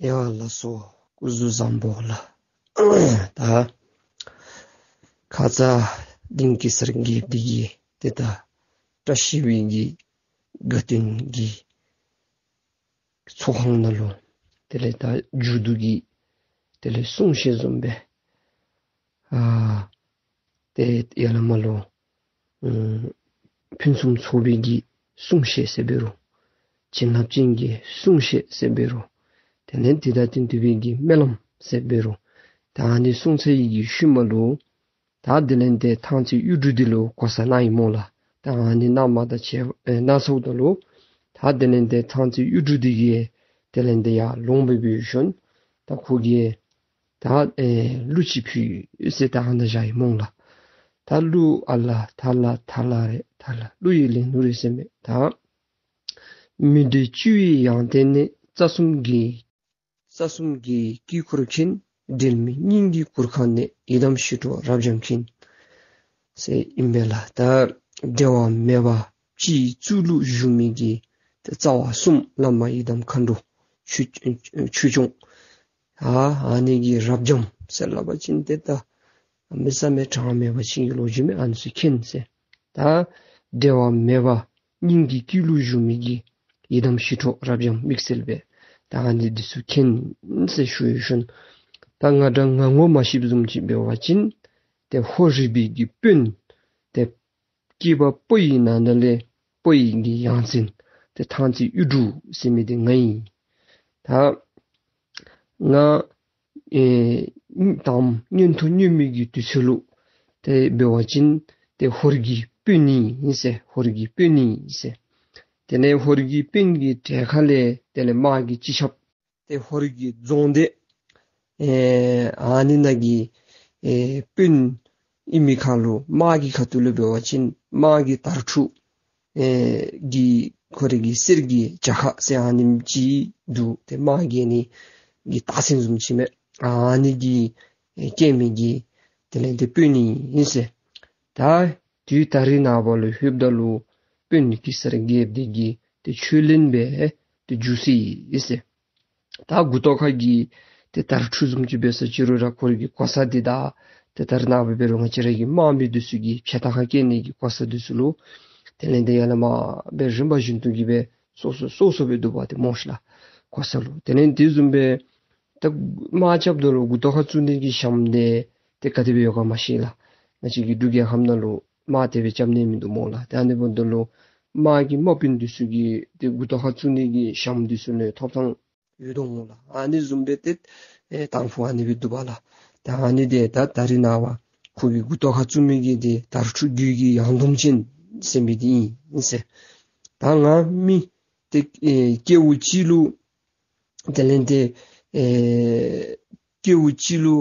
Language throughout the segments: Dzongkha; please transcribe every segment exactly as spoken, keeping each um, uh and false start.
ཡ་ལགས་སོ། སྐུ་གཟུགས་བཟང་པོ་ལགས། ད་ཁ་ཙ་གླིང་གེ་སར་རྒྱལཔོ་འདི་གིས་ཏེ་ད་བཀྲ་ཤིས་པའི་གི་དགའ་སྟོན་གྱི་ཚོགས་ཁང་ནང་ལུ་དེ་ལས་ད་མཇུག་བསྡུ་གི་དེ་ལས་གསུང་བཤད་བཟུམ་སྦེ་ཨ་ཏེ་ཡར་ལས་མར་ལུ་ཨམ་ཕུན་སུམ་ཚོགས་པའི་གི་གསུང་བཤད་ཟེར་འབད་རུང་། བྱིན་རླབས་ཅན་གྱི་གསུང་བཤད་ཟེར་འབད་རུང་། དེ་ལས་དེ་དང་བསྟུན་ཏེ་སྦེ་གི་སྨོན་ལམ་ཟེར་འབད་རུང་། ད་ཨ་ནི་གསུང་ཚར་བའི་གི་ཤུལ་མ་ལུ་ད་དེ་ལས་ཏེ་ཐང་རྩེ་གཡུ་འབྲུག་འདི་ལུ་གོ་ས་གནང་ཡི་སྨོ་ལགས། ད་ཨ་ནི་གནངམ་དང་བཅས་ཨེ་གནང་ཚརཝ་ད་ལུ་ད་དེ་ལས་ཏེ་ཐང་རྩེ་གཡུ་འབྲུག་འདི་གིས་དེ་ལས་ཏེ་ཡར་ལོང་སྦེ་འབད་ཞིནམ་ད་ཁོ་གིས་ད་ཨེ་གླུ་ཅིག་ཕུལ་ཡི་ཟེར། ད་ཨ་ནཱ་བཞག་ཡི་སྨོ་ལགས། ད་གླུ་ཨ་ལ་ཐ་ལ་ཐ་ལ་རེད། ཐ་ལ་གླུ་ཡི་ལེན་ལུགས་རེད་ཟེར་མས། ད་མི་འབྲལ་སྤྱི་བོའི་ཡང་སྟེང་ནས། རྩ་གསུམ་གྱི་རྩ་གསུམ་གྱི་དཀྱིལ་འཁོར་མཁྱེན། འབྲལ་མེད་སྙིང་གི་གུར་ཁང་ནས། ཡི་དམ་ཞི་ཁྲོ་རབ་འབྱམས་མཁྱེན། ཟེར་ཨིན་པས་ལགས། ད་འབྲལ་བ་མེད་པ་སྤྱི་གཙུག་ལུ་བཞུགས་མི་གི་ཏེ་རྩ་བ་གསུམ་བླ་མ་ཡི་དམ་མཁའ་འགྲོ་ཆོས་ཆོས་སྐྱོང་ཨ་ཨ་ནི་གི་རབ་འབྱམས་ཟེར་སླབ་པ་ཅིན་ཏེ་ད་གནམ་མེད་ས་མེད་གྲངས་མེད་པ་ཅིག་གི་ལོ་རྒྱུས་མས། ཨ་ནི་ཚུ་མཁྱེན་ཟེར། ད་འབྲལ་བ་མེད་པ་སྙིང་གི་དཀྱིལ་ལུ་བཞུགས་མི་གི་ཡི་དམ་ཞི་ཁྲོ་རབ་འབྱམས་དམིགས་བསལ་སྦེ་ད་ཨ་ནི་འདི་ཚུ་མཁྱེན་ཟེར་ཞུ་ཡི་ཞིནམ་ད་ང་འདྲ་ང་ངོ་མ་ཤེསཔ་བཟུམ་ཅིག་འབད་བ་ཅིན་ཏེ་ཧོར་རིག་པའི་གི་དཔོན་ཏེ་སྐྱེས་པ་ཕོ་ཡི་ནང་ན་ལས་ཕོ་ཡི་གི་ཡང་རྩེ་ཏེ་ཐང་རྩེ་གཡུ་འབྲུག་ཟེར་མི་འདི་ང་ཨིན། ད་ང་ཨེ་དང་མངོན་མཐོ་མངོན་མེད་ཀྱི་དུས་ཚོད་ལུ་ཏེ་འབད་བ་ཅིན་ཏེ་ཧོར་གྱི་དཔོན་ཨིན་ཟེར། ཧོར་གྱི་དཔོན་ཨིན་ཟེར། དེ་ལས་ཧོར་གྱི་དཔོན་གྱི་གྲལ་ཁ་ལས་དེ་ལས་དམག་གི་སྤྱི་ཁྱབ་ཏེ་ཧོར་གྱི་རྫོང་སྡེ་ཨེ་ཨ་ནི་ནང་གི་ཨེ་དཔོན་ཨིན་མི་ཁར་ལུ་དམག་གི་ཁ་ཐུག་ལུ་འབད་བ་ཅིན་དམག་གི་དར་ཕྲུག་ཨེ་གི་ཁོ་རའི་གི་གསེར་གྱི་བྱ་ཁ་ཟེར་ཨ་ནེམ་ཅིག་འདུག། ཏེ་དམག་གི་ཨ་ནི་གི་རྟགས་མཚན་བཟུམ་ཅིག་མས། ཨ་ནི་གི་ཨེ་སྐྱེས་མི་གི་དེ་ལས་ཏེ་དཔོན་ཨིན་ཟེར། ད་དུས་ད་རིས་ནངས་པ་ལུ་ལྷོདཔ་ད་ལུ་དཔོན་གེ་སར་རྒྱལཔོ་འདི་གི་ཏེ་ཆོས་གླིང་སྦེ་ཏེ་འགྱུར་སོ་ཡི་ཟེར། ད་མགུ་ཏོ་ཁ་གི་ཏེ་དར་ཕྲུག་བཟུམ་ཅིག་འབད་ས་ཅི་རུང་ར་ཁོ་རའི་གི་གོ་ས་འདི་དང་ཏེ་ད་རིས་ནངས་པ་འབད་རུང་ང་བཅས་ར་གི་དམག་མི་འདི་ཚུ་གི་ཕྱག་ཐང་ཁར་བཀལ་ནི་གི་གོ་ས་འདི་ཚུ་ལུ་དེ་ལས་ཏེ་ཡར་ལས་མར་སྦེ་རིམ་པ་བཞིན་དུ་གི་སྦེ་སོ་སོ་སོ་སོ་སྦེ་འདུག་པ་ཏེ་སྨོ་ཤིག་ལགས། གོ་ས་ལུ་དེ་ལས་དེ་བཟུམ་སྦེ་ད་དམག་རྐྱབ་ད་ལུ་མགུ་ཏོ་ཁར་བཙུགས་ནི་གི་ཞྭམོ་འདི་ཏེ་ག་དེ་སྦེ་ཡོད་ག་མ་ཤེས་ལགས། ང་བཅས་ཀྱི་འབྲུག་རྒྱལ་ཁབ་ནང་ལུ་དམག་དེ་སྦེ་རྐྱབ་ནི་མིན་འདུག་སྨོ་ལགས། ཏེ་ཨ་ནི་འབདཝ་ད་ལུ་དམག་གི་དམག་དཔོན་འདི་ཚུ་གི་ཏེ་མགུ་ཏོ་ཁར་བཙུགས་ནི་གི་ཞྭམོ་འདི་ཚུ་ལུ་ཐོབ་ཐང་ཡོད་དོ་སྨོ་ལགས། ཨ་ནི་བཟུམ་སྦེ་ཏེ་ཨེ་དང་ཕུ་ཨ་ནི་སྦེ་འདུག་པ་ལགས། ད་ཨ་ནི་འདི་ད་ད་རིས་ནངས་པ་ཁོ་གི་མགུ་ཏོ་ཁར་བཙུགས་མི་གི་འདི་དར་ཕྲུག་རྒྱུད་ཀྱི་ཡང་སྡོམ་ཅན་ཟེར་མི་འདི་ཨིན་ཟེར། ད་ང་མི་ཏེ་ཨེ་སྐྱེ་བ་གཅིག་ལུ་དེ་ལས་ཏེ་ཨེ་སྐྱེ་བ་གཅིག་ལུ་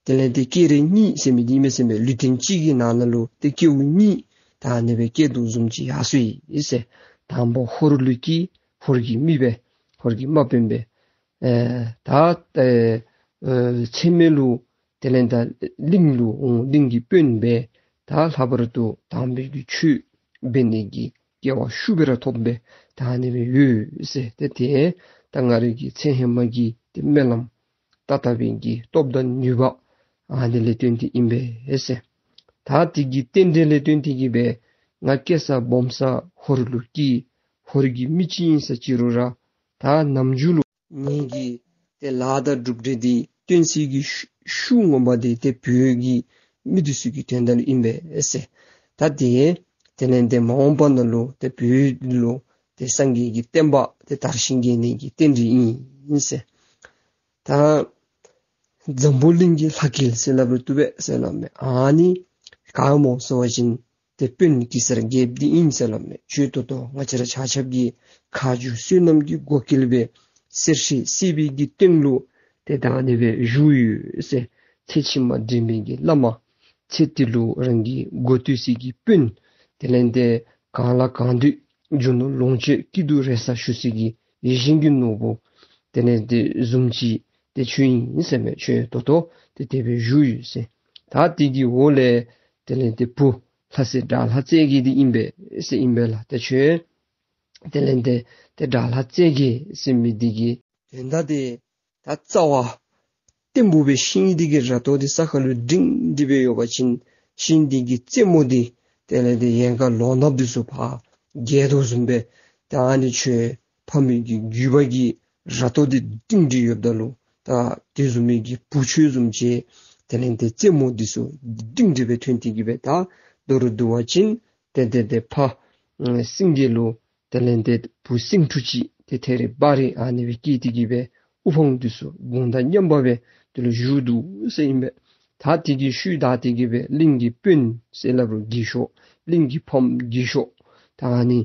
དེ་ལས་ཏེ་སྐྱེས་རབས་གཉིས་ཟེར་མི་འདི་ཨིན་མས་ཟེར་མས། ལུས་རྟེན་གཅིག་གི་ནང་ན་ལུ་ཏེ་སྐྱེ་བ་གཉིས་ད་ཨ་ནི་སྦེ་སྐྱེས་དོ་བཟུམ་ཅིག་ཡར་སོ་ཡི་ཟེར། དང་པ་ཧོར་ལུ་སྐྱེས། ཧོར་གྱི་མི་སྦེ་ཧོར་གྱི་དམག་དཔོན་སྦེ་ཨེ་ད་ཨེ་ཨེ་ཚེ་སྨད་ལུ་དེ་ལས་ད་གླིང་ལུ་འོང་། གླིང་གི་དཔོན་སྦེ་ད་ལྷག་པར་དུ་དམ་པའི་གི་ཆོས་འབད་ནི་གི་སྐལ་བ་ཤུགས་སྦེ་ར་ཐོབ་སྦེ་ད་ཨ་ནི་སྦེ་ཡོད་ཟེར། ཏེ་དེ་ད་ང་རའི་གི་ཚེ་ཧེ་མ་གི་ཏེ་སྨོན་ལམ་ད་ལྟ་བའི་གི་སྟོབས་དང་ནུས་པ་ཨ་ནི་ལས་བརྟེན་ཏེ་ཨིན་པས་ཟེར། ད་དེ་གི་རྟེན་འབྲེལ་ལས་བརྟེན་ཏེ་གི་སྦེ་ང་སྐྱེས་ས་སྦོམ་ས་ཧོར་ལུ་སྐྱེས། ཧོར་གྱི་མི་ཅིག་ཨིན་ས་ཅི་རུང་ར་ད་ནམ་རྒྱུན་ལུ་ངེ་གི་ཏེ་ལཱ་དང་གྲུབ་འབྲས་འདི་སྟོན་སའི་གི་ཤུ་ཤུགས་ངོ་མ་འདི་ཏེ་བོད་ཀྱི་མི་འདི་ཚུ་གི་དོན་དག་ལུ་ཨིན་པས་ཟེར། ད་དེ་དེ་ལས་ཏེ་མ་འོངས་པ་ནང་ལུ་ཏེ་བོད་ལུ་ཏེ་སངས་རྒྱས་ཀྱི་བསྟན་པ་ཏེ་དར་ཞིང་རྒྱས་ནི་གི་རྟེན་འབྲེལ་ཨིན་ཟེར། ད་འཛམ་བུ་གླིང་གི་ལྷ་སྐལ་ཟེར་སླབ་རུང་བཏུབ་པས་ཟེར་སླབ་མས། ཨ་ནི་ག་སྨོ་ཟེར་བ་ཅིན་ཏེ་དཔོན་གེ་སར་རྒྱལཔོ་འདི་ཨིན་ཟེར་སླབ་མས། བྱོན་ཏོག་ཏོ་ང་བཅས་ར་ཆ་ཁྱབ་ཀྱིས་ཁ་རྗེ་བསོད་ནམས་ཀྱི་བགོ་སྐལ་སྦེ་གསེར་ཕྱེ་བསྲེགས་པའི་གི་སྟེང་ལུ་ཏེ་ད་ཨ་ནི་སྦེ་བཞུགས་ཡོད་ཟེར། ཚེ་ཕྱི་མ་འདྲེན་པའི་གི་བླ་མ། ཚེ་འདི་ལུ་རང་གི་མགོ་བཏུད་སའི་གི་དཔོན། དེ་ལས་ཏེ་གང་ལ་གང་འདུལ་རྒྱུ་ནོར་ལོངས་སྤྱོད་སྐྱིད་སྡུག་རེ་ས་ཞུ་སའི་གི་ཡིད་བཞིན་གྱི་ནོར་བུ། དེ་ལས་ཏེ་བཟུམ་ཅིག་ཏེ་ཁྱོད་ཨིན་ཟེར་མས། བྱོན་ཏོག་ཏོ་ཏེ་དེ་སྦེ་བཞུགས་ཡོད་ཟེར། ད་དེ་གི་འོག་ལས་དེ་ལས་ཏེ་བུ་ལྷ་སྲས་དགྲ་ལྷ་རྩེ་རྒྱལ་འདི་ཨིན་པས་ཟེར་ཨིན་པས་ལགས། ཏེ་ཁྱོད་དེ་ལས་ཏེ་ཏེ་དགྲ་ལྷ་རྩེ་རྒྱལ་ཟེར་མི་འདི་གི་དོན་དག་འདི་ ད་རྩ་བ་བརྟན་པོ་སྦེ་ཤིང་འདི་གི་ར་ཏོ་འདི་ས་ཁ་ལུ་སྒྲིང་སྒྲི་སྦེ་ཡོད་པ་ཅིན་ཤིང་འདི་གི་རྩེ་མོ་འདི་དེ་ལས་ཏེ་ཡལ་ག་ལོ་ནགཔོ་འདི་ཚུ་ཕར་རྒྱས་དོ་བཟུམ་སྦེ་ད་ཨ་ནི་ཁྱོད་ཕ་མའི་གི་རྒྱུད་པ་གི་ར་ཏོ་འདི་སྒྲིང་སྒྲི་ཡོདཔ་ད་ལུ་ད་དེ་བཟུམ་མའི་གི་བུ་ཁྱོད་བཟུམ་ཅིག་དེ་ལས་ཏེ་རྩེ་མོ་འདི་ཚུ་སྒྲིང་སྒྲི་སྦེ་ཐོན་ཏེ་གི་སྦེ་ད་མདོར་བསྡུ་བ་ཅིན་ཏེ་ཏེ་ཏེ་ཕ་ཨ་སེང་གེ་ལུ་དེ་ལས་ཏེ་བུ་སེང་ཕྲུག་ཅིག་ཏེ་ཐད་རི་བ་རི་ཨ་ནི་སྦེ་སྐྱེས་ཏེ་གི་སྦེ་དབུ་འཕང་འདི་ཚུ་དགུང་དང་མཉམ་པ་སྦེ་དེ་ལུ་བཞུགས་འདུག་ཟེར་ཨིན་པས། ད་དེ་གི་ཤུལ་ད་དེ་གི་སྦེ་གླིང་གི་དཔོན་ཟེར་སླབ་རུང་གི་ཤོ་གླིང་གི་ཕམ་གི་ཤོ་ད་ཨ་ནི་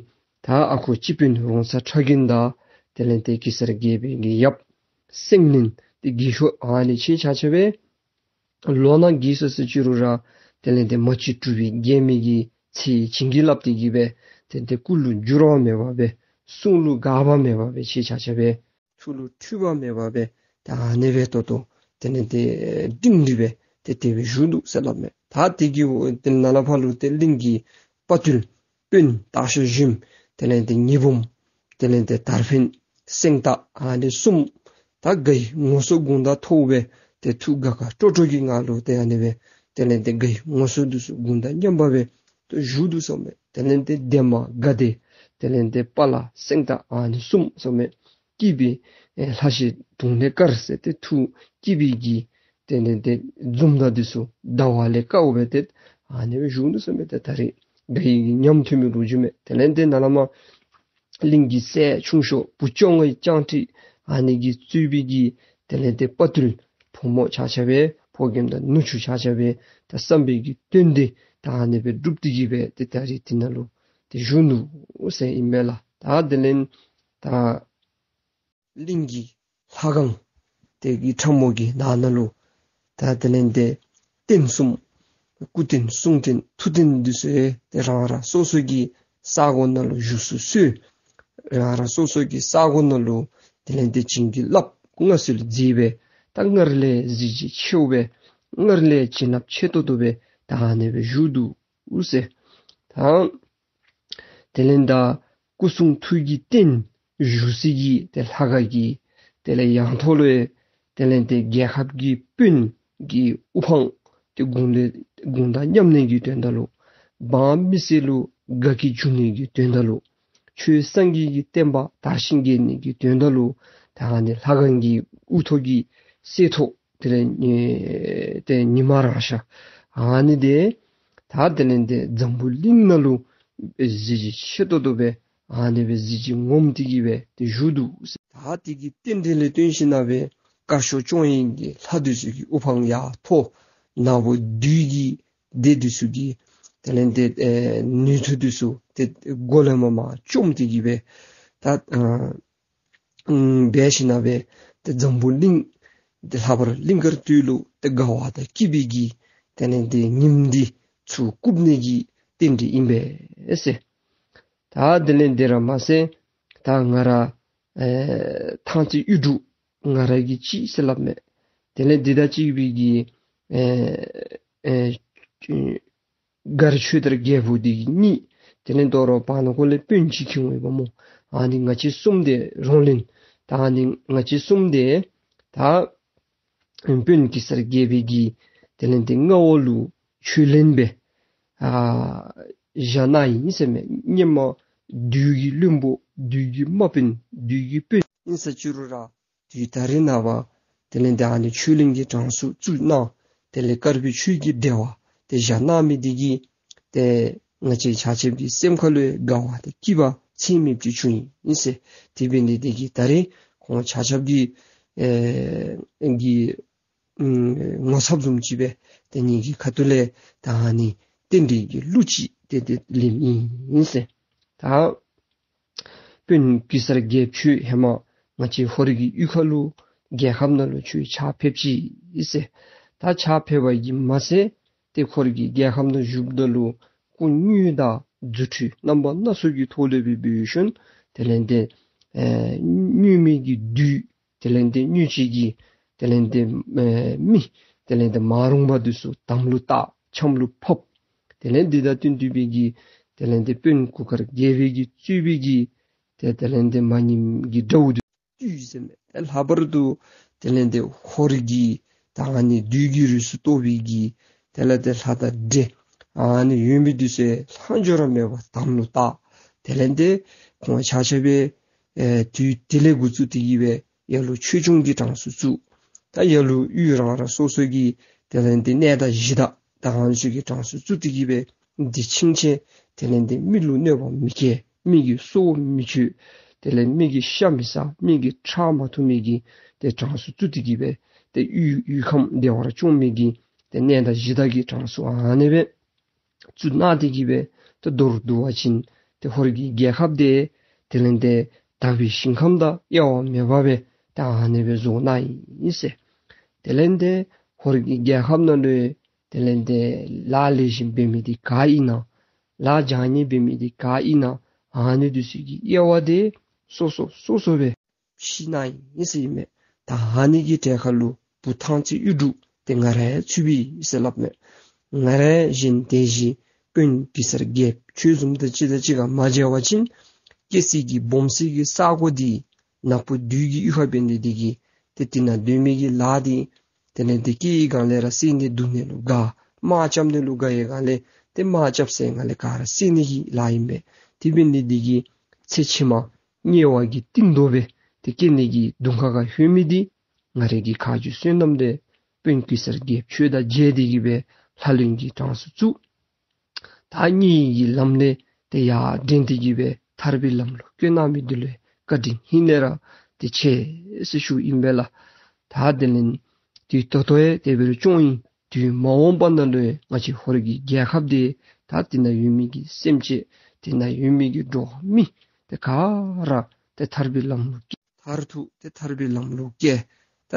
ད་ཨ་ཁུ་སྤྱི་དཔོན་རོང་ཚ་ཁྲ་རྒན་དང་དེ་ལས་ཏེ་གེ་སར་རྒྱལ་པོའི་གི་ཡབ་སེང་བློན་ཏེ་གི་ཤོ་ཨ་ནི་ཁྱེད་ཆ་ཁྱབ་སྦེ་ལོ་ན་རྒས་སོ་ཟེར་ཅི་རུང་ར་དེ་ལས་ཏེ་མ་གཅིག་གྲུབ་པའི་རྒྱལ་མོའི་གི་ཚེ་བྱིན་གྱིས་བརླབས་ཏེ་གི་སྦེ་ཏེ་ཏེ་སྐུ་ལུ་འགྱུར་བ་མེད་པ་སྦེ་གསུང་ལུ་འགག་པ་མེད་པ་སྦེ་ཁྱེད་ཆ་ཁྱབ་སྦེ་ཐུགས་ལུ་འཁྲུལ་པ་མེད་པ་སྦེ་ད་ཨ་ནི་སྦེ་ཏོག་ཏོ་དེ་ལས་ཏེ་སྒྲིང་སྒྲི་སྦེ་ཏེ་དེ་སྦེ་བཞུགས་འདུག་ཟེར་སླབ་མས། ད་དེ་གི་དེ་ནང་ལས་ཕར་ལུ་ཏེ་གླིང་གི་དཔའ་བརྟུལ་དཔོན་སྟག་ཤར་གཞོནམ་དེ་ལས་ཏེ་ཉི་འབུམ་དེ་ལས་ཏེ་དར་འཕེན་སེང་སྟག་ཨ་ནི་གསུམ་ད་དགའ་ཡི་ངོ་སོ་དགུང་དག་ཐོག་སྦེ་ཏེ་ཐུགས་དགའ་དགའ་སྤྲོ་སྤྲོ་གི་ངང་ལུ་ཏེ་ཨ་ནི་སྦེ་དེ་ལས་ཏེ་དགའ་ཡི་ངོ་སོ་འདི་ཚུ་དགུང་དང་མཉམ་པ་སྦེ་ཏེ་བཞུགས་འདུག་ཟེར་མས། དེ་ལས་ཏེ་འདན་མ་དགའ་བདེ་དེ་ལས་ཏེ་དཔའ་ལ་སེང་སྟག་ཨ་ནི་གསུམ་ཟེར་མས། སྐྱིད་པའི་ཨེ་ལྷ་ཞལ་དུང་ལས་དཀར་ཟེར་ཏེ་ཐུགས་སྐྱིད་པའི་གི་དེ་ལས་ཏེ་འཛུམ་མདངས་འདི་ཚུ་ཟླ་བ་ལས་དཀར་བོ་སྦེ་ཏེ་ཨ་ནི་སྦེ་བཞུགས་འདུག་ཟེར་མས། ཏེ་ད་རེས་དགའ་ཡི་གི་ཉམས་ཐོན་མི་ལོ་རྒྱུས་མས། དེ་ལས་ཏེ་ནཱ་ལས་མར་གླིང་གི་སྲས་ཆུང་ཤོས་བུ་བཅོ་ལྔའི་སྤྱང་ཁྲིད་ཨ་ནི་གིས་གཙོས་པའི་གི་དེ་ལས་ཏེ་དཔའ་བརྟུལ་ཕོ་མོ་ཆ་ཁྱབ་སྦེ་ཕོ་རྒནམ་དང་ནུ་གཅུང་ཆ་ཁྱབ་སྦེ་ད་བསམ་པའི་གི་དོན་འདི་ད་ཨ་ནི་སྦེ་སྒྲུབ་སྟེ་གི་སྦེ་ཏེ་ད་རེས་དེ་ནང་ལུ་ཏེ་བཞུགས་ནུག་ཟེར་ཨིན་མས་ལགས། ད་དེ་ལས་ད་གླིང་གི་ལྷ་ཁང་དེ་གི་ཁྲ་མོ་གི་ནང་ན་ལུ་ད་དེ་ལས་ཏེ་རྟེན་གསུམ་སྐུ་རྟེན་གསུང་རྟེན་ཐུགས་རྟེན་འདི་ཚུ་ཡང་ཏེ་རང་རང་སོ་སོ་གི་ས་གོ་ནང་ལུ་བཞུགས་སུ་གསོལ། རང་རང་སོ་སོ་གི་ས་གོ་ནང་ལུ་དེ་ལས་ཏེ་བྱིན་གྱིས་བརླབས་མངའ་གསོལ་མཛད་སྦེ་ད་སྔར་ལས་གཟི་བརྗིད་ཆེཝ་སྦེ་སྔར་ལས་བྱིན་རླབས་ཆེ་ཏོག་ཏོ་སྦེ་ད་ཨ་ནི་སྦེ་བཞུགས་འདུག་ཟེར། ད་དེ་ལས་ད་སྐུ་གསུང་ཐུགས་ཀྱི་རྟེན་བཞུགས་སའི་གི་ཏེ་ལྷ་ཁང་གི་དེ་ལས་ཡང་ཐོག་ལུ་དེ་ལས་ཏེ་རྒྱལ་ཁབ་ཀྱི་དཔོན་གྱི་དབུ་འཕང་ཏེ་དགུང་ལས་དགུང་དང་མཉམ་ནི་གི་དོན་དག་ལུ་འབངས་མི་སེར་ལུ་དགའ་སྐྱིད་འབྱུང་ནི་གི་དོན་དག་ལུ་ཆོས་སངས་རྒྱས་ཀྱི་བསྟན་པ་དར་ཞིང་རྒྱས་ནི་གི་དོན་དག་ལུ་ད་ཨ་ནི་ལྷ་ཁང་གི་དབུ་ཐོག་གི་གསེར་ཐོག་དེ་ལས་ཨེ་ཏེ་ཉི་མ་རང་ཤར་ཨ་ནི་དེ་ད་དེ་ལས་ཏེ་འཛམ་བུ་གླིང་ནང་ལུ་གཟི་བརྗིད་ཆེ་ཏོག་ཏོ་སྦེ་ཨ་ནི་སྦེ་གཟི་བརྗིད་ངོམ་སྟེ་གི་སྦེ་ཏེ་བཞུགས་འདུག་ཟེར། ད་དེ་གི་རྟེན་འབྲེལ་ལས་བརྟེན་ཞིན་ན་སྦེ་དཀར་ཕྱོགས་སྐྱོང་བའི་གི་ལྷ་འདི་ཚུ་གི་དབུ་འཕང་ཡར་མཐོ་ནག་པོ་བདུད་ཀྱི་སྡེ་འདི་ཚུ་གི་དེ་ལས་ཏེ་ཨེ་ནུས་མཐུ་འདི་ཚུ་ཏེ་མགོ་ལས་མར་མར་བཅོམ་སྟེ་གི་སྦེ་ད་ཨ་ཨམ་འབད་ཞིན་ན་སྦེ་ཏེ་འཛམ་བུ་གླིང་ཏེ་ལྷག་པར་གླིང་དཀར་སྟོད་ལུ་ཏེ་དགའ་བ་དང་སྐྱིད་པའི་གི་དེ་ལས་ཏེ་ཉིམ་འདི་ཚུར་བཀུག་ནི་གི་རྟེན་འབྲེལ་ཨིན་པས་ཟེར། ད་དེ་ལས་དེ་ར་མ་ཟད་ད་ང་ར་ཨེ་ཐང་རྩེ་གཡུ་འབྲུག་ང་ར་གིས་གཅིག་ཟེར་སླབ་མས། དེ་ལས་འདི་དང་གཅིག་པའི་གི་ཨེ་ཨེ་མགར་ཆོས་དར་རྒྱལ་པོ་འདི་གིས་གཉིས། དེ་ལས་དོ་རུང་བར་ན་ཁོ་ལས་དཔོན་ཅིག་ཁྱོད་འོང་པ་སྨོ། ཨ་ནི་ང་བཅས་གསུམ་དེ་རོང་བློན། ད་ཨ་ནི་ང་བཅས་གསུམ་དེ་ད་དཔོན་གེ་སར་རྒྱལ་པོའི་གི་དེ་ལས་ཏེ་མངའ་འོག་ལུ་ཆོས་བློན་སྦེ་ཨ་བཞག་གནང་ཡི་ཟེར་མས། སྔོན་མ་བདུད་ཀྱི་བློན་པོ་བདུད་ཀྱི་དམག་དཔོན་བདུད་ཀྱི་དཔོན་ཨིན་ཟེར་ཅི་རུང་ར་དུས་ད་རེས་ནངས་པ་དེ་ལས་ཏེ་ཨ་ནི་ཆོས་གླིང་གི་གྲངས་སུ་བཙུགས་གནང་། དེ་ལས་དཀར་པོའི་ཆོས་ཀྱི་འབྲེལ་བ་དེ་བཞག་གནང་མི་འདི་གིས་ཏེ་ང་བཅས་ཆ་ཁྱབ་ཀྱི་སེམས་ཁ་ལུ་དགའ་བ་དང་སྐྱིད་པ་ཚད་མེདཔ་ཅིག་བྱུང་ཡི་ཟེར། དེ་འབད་ནི་འདི་གིས་ད་རེས་ཁོང་ཆ་ཁྱབ་ཀྱི་ཨེ་གི་ཨམ་ངོ་ཚབ་བཟུམ་ཅིག་སྦེ་ཏེ་ངེ་གི་ཁ་ཐུག་ལས་ད་ཨ་ནི་རྟེན་འབྲེལ་གྱི་གླུ་ཅིག་ཏེ་ཏེ་ལེནམ་ཨིན་ཟེར། ད་དཔོན་གེ་སར་རྒྱལཔོ་ཁྱོད་ཧེ་མ་ང་བཅས་ཧོར་གྱི་གཡུས་ཁ་ལུ་རྒྱལ་ཁབ་ནང་ལུ་ཁྱོད་ཕྱག་ཕེབས་ཅི་ཟེར། ད་ཕྱག་ཕེབས་པ་གིས་མ་ཚད་ཏེ་ཁོ་ར་གི་རྒྱལ་ཁབ་ནང་བཞུགསཔ་ད་ལུ་སྐུ་དངོས་དང་རྫུ་འཕྲུལ་རྣམ་པ་སྣ་ཚོགས་ཀྱི་ཐོག་ལས་སྦེ་འབད་ཞིནམ་དེ་ལས་ཏེ་ཨེ་མྱོས་མའི་གི་བདུད་དེ་ལས་ཏེ་མྱོས་བྱེད་ཀྱི་དེ་ལས་ཏེ་ཨེ་མི་དེ་ལས་ཏེ་མ་རུངས་པ་འདི་ཚུ་དམ་ལུ་བཏགས་ཆམ་ལུ་ཕབ། དེ་ལས་འདི་དང་བསྟུན་ཏེ་སྦེ་གི་དེ་ལས་ཏེ་དཔོན་གུར་དཀར་རྒྱལ་པོའི་གི་གཙོས་པའི་གི་ཏེ་དེ་ལས་ཏེ་མ་ཉིམ་གྱི་དགྲ་བོ་འདི་བཏུལ་ཟེར་མས། ཏེ་ལྷག་པར་དུ་ དེ་ལས་ཏེ་ཧོར་གྱི་ད་ཨ་ནི་བདུད་ཀྱི་རིགས་སུ་གཏོགས་པའི་གི་དེ་ལས་ཏེ་ལྷ་དང་འདྲེ་ཨ་ནི་ཡོད་མི་འདི་ཚུ་ལྷག་འབྱོར་ར་མེད་པར་དམ་ལུ་བཏགས། དེ་ལས་ཏེ་ཁོང་ཆ་ཁྱབ་སྦེ་ཨེ་དུས་དེ་ལས་འགོ་བཙུགས་ཏེ་གི་སྦེ་ལ་ལུ་ཆོས་སྐྱོང་གི་གྲངས་སུ་བཙུགས། ད་ལ་ལུ་ཡུལ་རང་རང་སོ་སོ་གི་དེ་ལས་ཏེ་གནས་བདག་གཞི་བདག་ད་ཨ་ནི་ཚུ་གི་གྲངས་སུ་བཙུགས་ཏེ་གི་སྦེ་འདི་ཕྱིན་ཆད་དེ་ལས་ཏེ་མི་ལུ་གནོད་པ་མི་བཀལ། མི་གི་སྲོག་མི་གཅོད། དེ་ལས་མི་གི་ཤ་མི་ཟ། མི་གི་ཁྲག་མ་འཐུང་མི་གི་ཏེ་གྲངས་སུ་བཙུགས་ཏེ་གི་སྦེ་ཏེ་ཡུལ་ཡུལ་ཁམས་བདེ་བར་སྐྱོང་མི་གི་ཏེ་གནས་བདག་གཞི་བདག་གི་གྲངས་སུ་ཨ་ནི་སྦེ་བཙུགས་གནང་སྟེ་གི་སྦེ་ཏེ་མདོར་བསྡུ་བ་ཅིན་ཏེ་ཧོར་གྱི་རྒྱལ་ཁབ་དེ་དེ་ལས་ཏེ་དག་པའི་ཞིང་ཁམས་དང་དབྱེ་བ་མེད་པ་སྦེ་ཏེ་ཨ་ནི་སྦེ་བཟོ་གནང་ཡི་ཟེར། དེ་ལས་ཏེ་ཧོར་གྱི་རྒྱལ་ཁབ་ནང་ལུ་དེ་ལས་ཏེ་ལཱ་ལེགས་ཤོམ་འབད་མི་འདི་ག་ཨིན་ན། ལཱ་བྱང་ཉེས་འབད་མི་འདི་ག་ཨིན་ན། ཨ་ནི་འདི་ཚུ་གི་དབྱེ་བ་དེ་སོ་སོ་སོ་སོ་སྦེ་ཕྱེ་གནང་ཡི་ཟེར་ཨིན་མས། ད་ཨ་ནི་གི་གྲལ་ཁར་ལུ་བུ་ཐང་རྩེ་གཡུ་འབྲུག་དེ་ང་ར་ཡང་ཚུད་པས་ཟེར་སླབ་མས། ང་ར་ཡང་གཞན་དེ་བཞིན་དཔོན་གེ་སར་རྒྱལཔོ་ཁྱོད་བཟུམ་དང་གཅིག་དང་གཅིག་ཁར་མ་མཇལ་བ་ཅིན་སྐྱེ་སྲིད་ཀྱི་སྦོམ་སྲིད་ཀྱི་ས་གོ་འདི་ནག་པོ་བདུད་ཀྱི་གཡུས་ཁར་འབད་ནི་འདི་གིས་ཏེ་དེ་ནང་སྡོད་མི་གི་ལཱ་འདི་དེ་ལས་ཏེ་སྐྱེ་བའི་སྒང་ལས་ར་བསད་ནི་བརྡུང་ནི་ལུ་དགའ། དམག་རྐྱབ་ནི་ལུ་དགའ་བའི་སྒང་ལས་ཏེ་དམག་རྐྱབ་ཚར་བའི་སྒང་ལས་ག་ར་བསད་ནི་གི་ལཱ་ཨིན་པས། དེ་འབད་ནི་འདི་གིས་ཚེ་ཕྱི་མ་དམྱལ་བ་གི་གཏིང་རྡོ་སྦེ་ཏེ་སྐྱེ་ནི་གི་གདོང་ཁ་ཁར་ལྷོད་མི་འདི་ང་རའི་གི་ཁ་རྗེ་བསོད་ནམས་དེ་དཔོན་གེ་སར་རྒྱལཔོ་ཁྱོད་དང་མཇལ་ཏེ་གི་སྦེ་ལྷ་ལྷུན་གྱི་གྲངས་སུ་བཙུགས། ད་དམྱལ་གྱི་ལམ་ལས་ཏེ་ཡར་འདྲེན་ཏེ་གི་སྦེ་ཐར་པའི་ལམ་ལུ་བཀོད་གནང་མི་འདི་ལུ་བཀའ་དྲིན་ཧིང་ལས་ར་ཏེ་ཆེ་ཟེར་ཞུཝ་ཨིན་པས་ལགས། ད་དེ་ལས་དུས་ད་ལྟོ་ཡང་དེ་སྦེ་ར་སྐྱོང་ཡི། དུས་མ་འོངས་པ་ནང་ལུ་ཡང་ང་བཅས་ཧོར་གྱི་རྒྱལ་ཁབ་འདི་ད་དེ་ནང་ཡོད་མི་གི་སེམས་ཅན་དེ་ནང་ཡོད་མི་གི་འགྲོ་བ་མི་དེ་ག་ར་ཏེ་ཐར་པའི་ལམ་ལུ་མཐར་ཐུག་ཏེ་ཐར་པའི་ལམ་ལུ་བསྐྱལ། ད་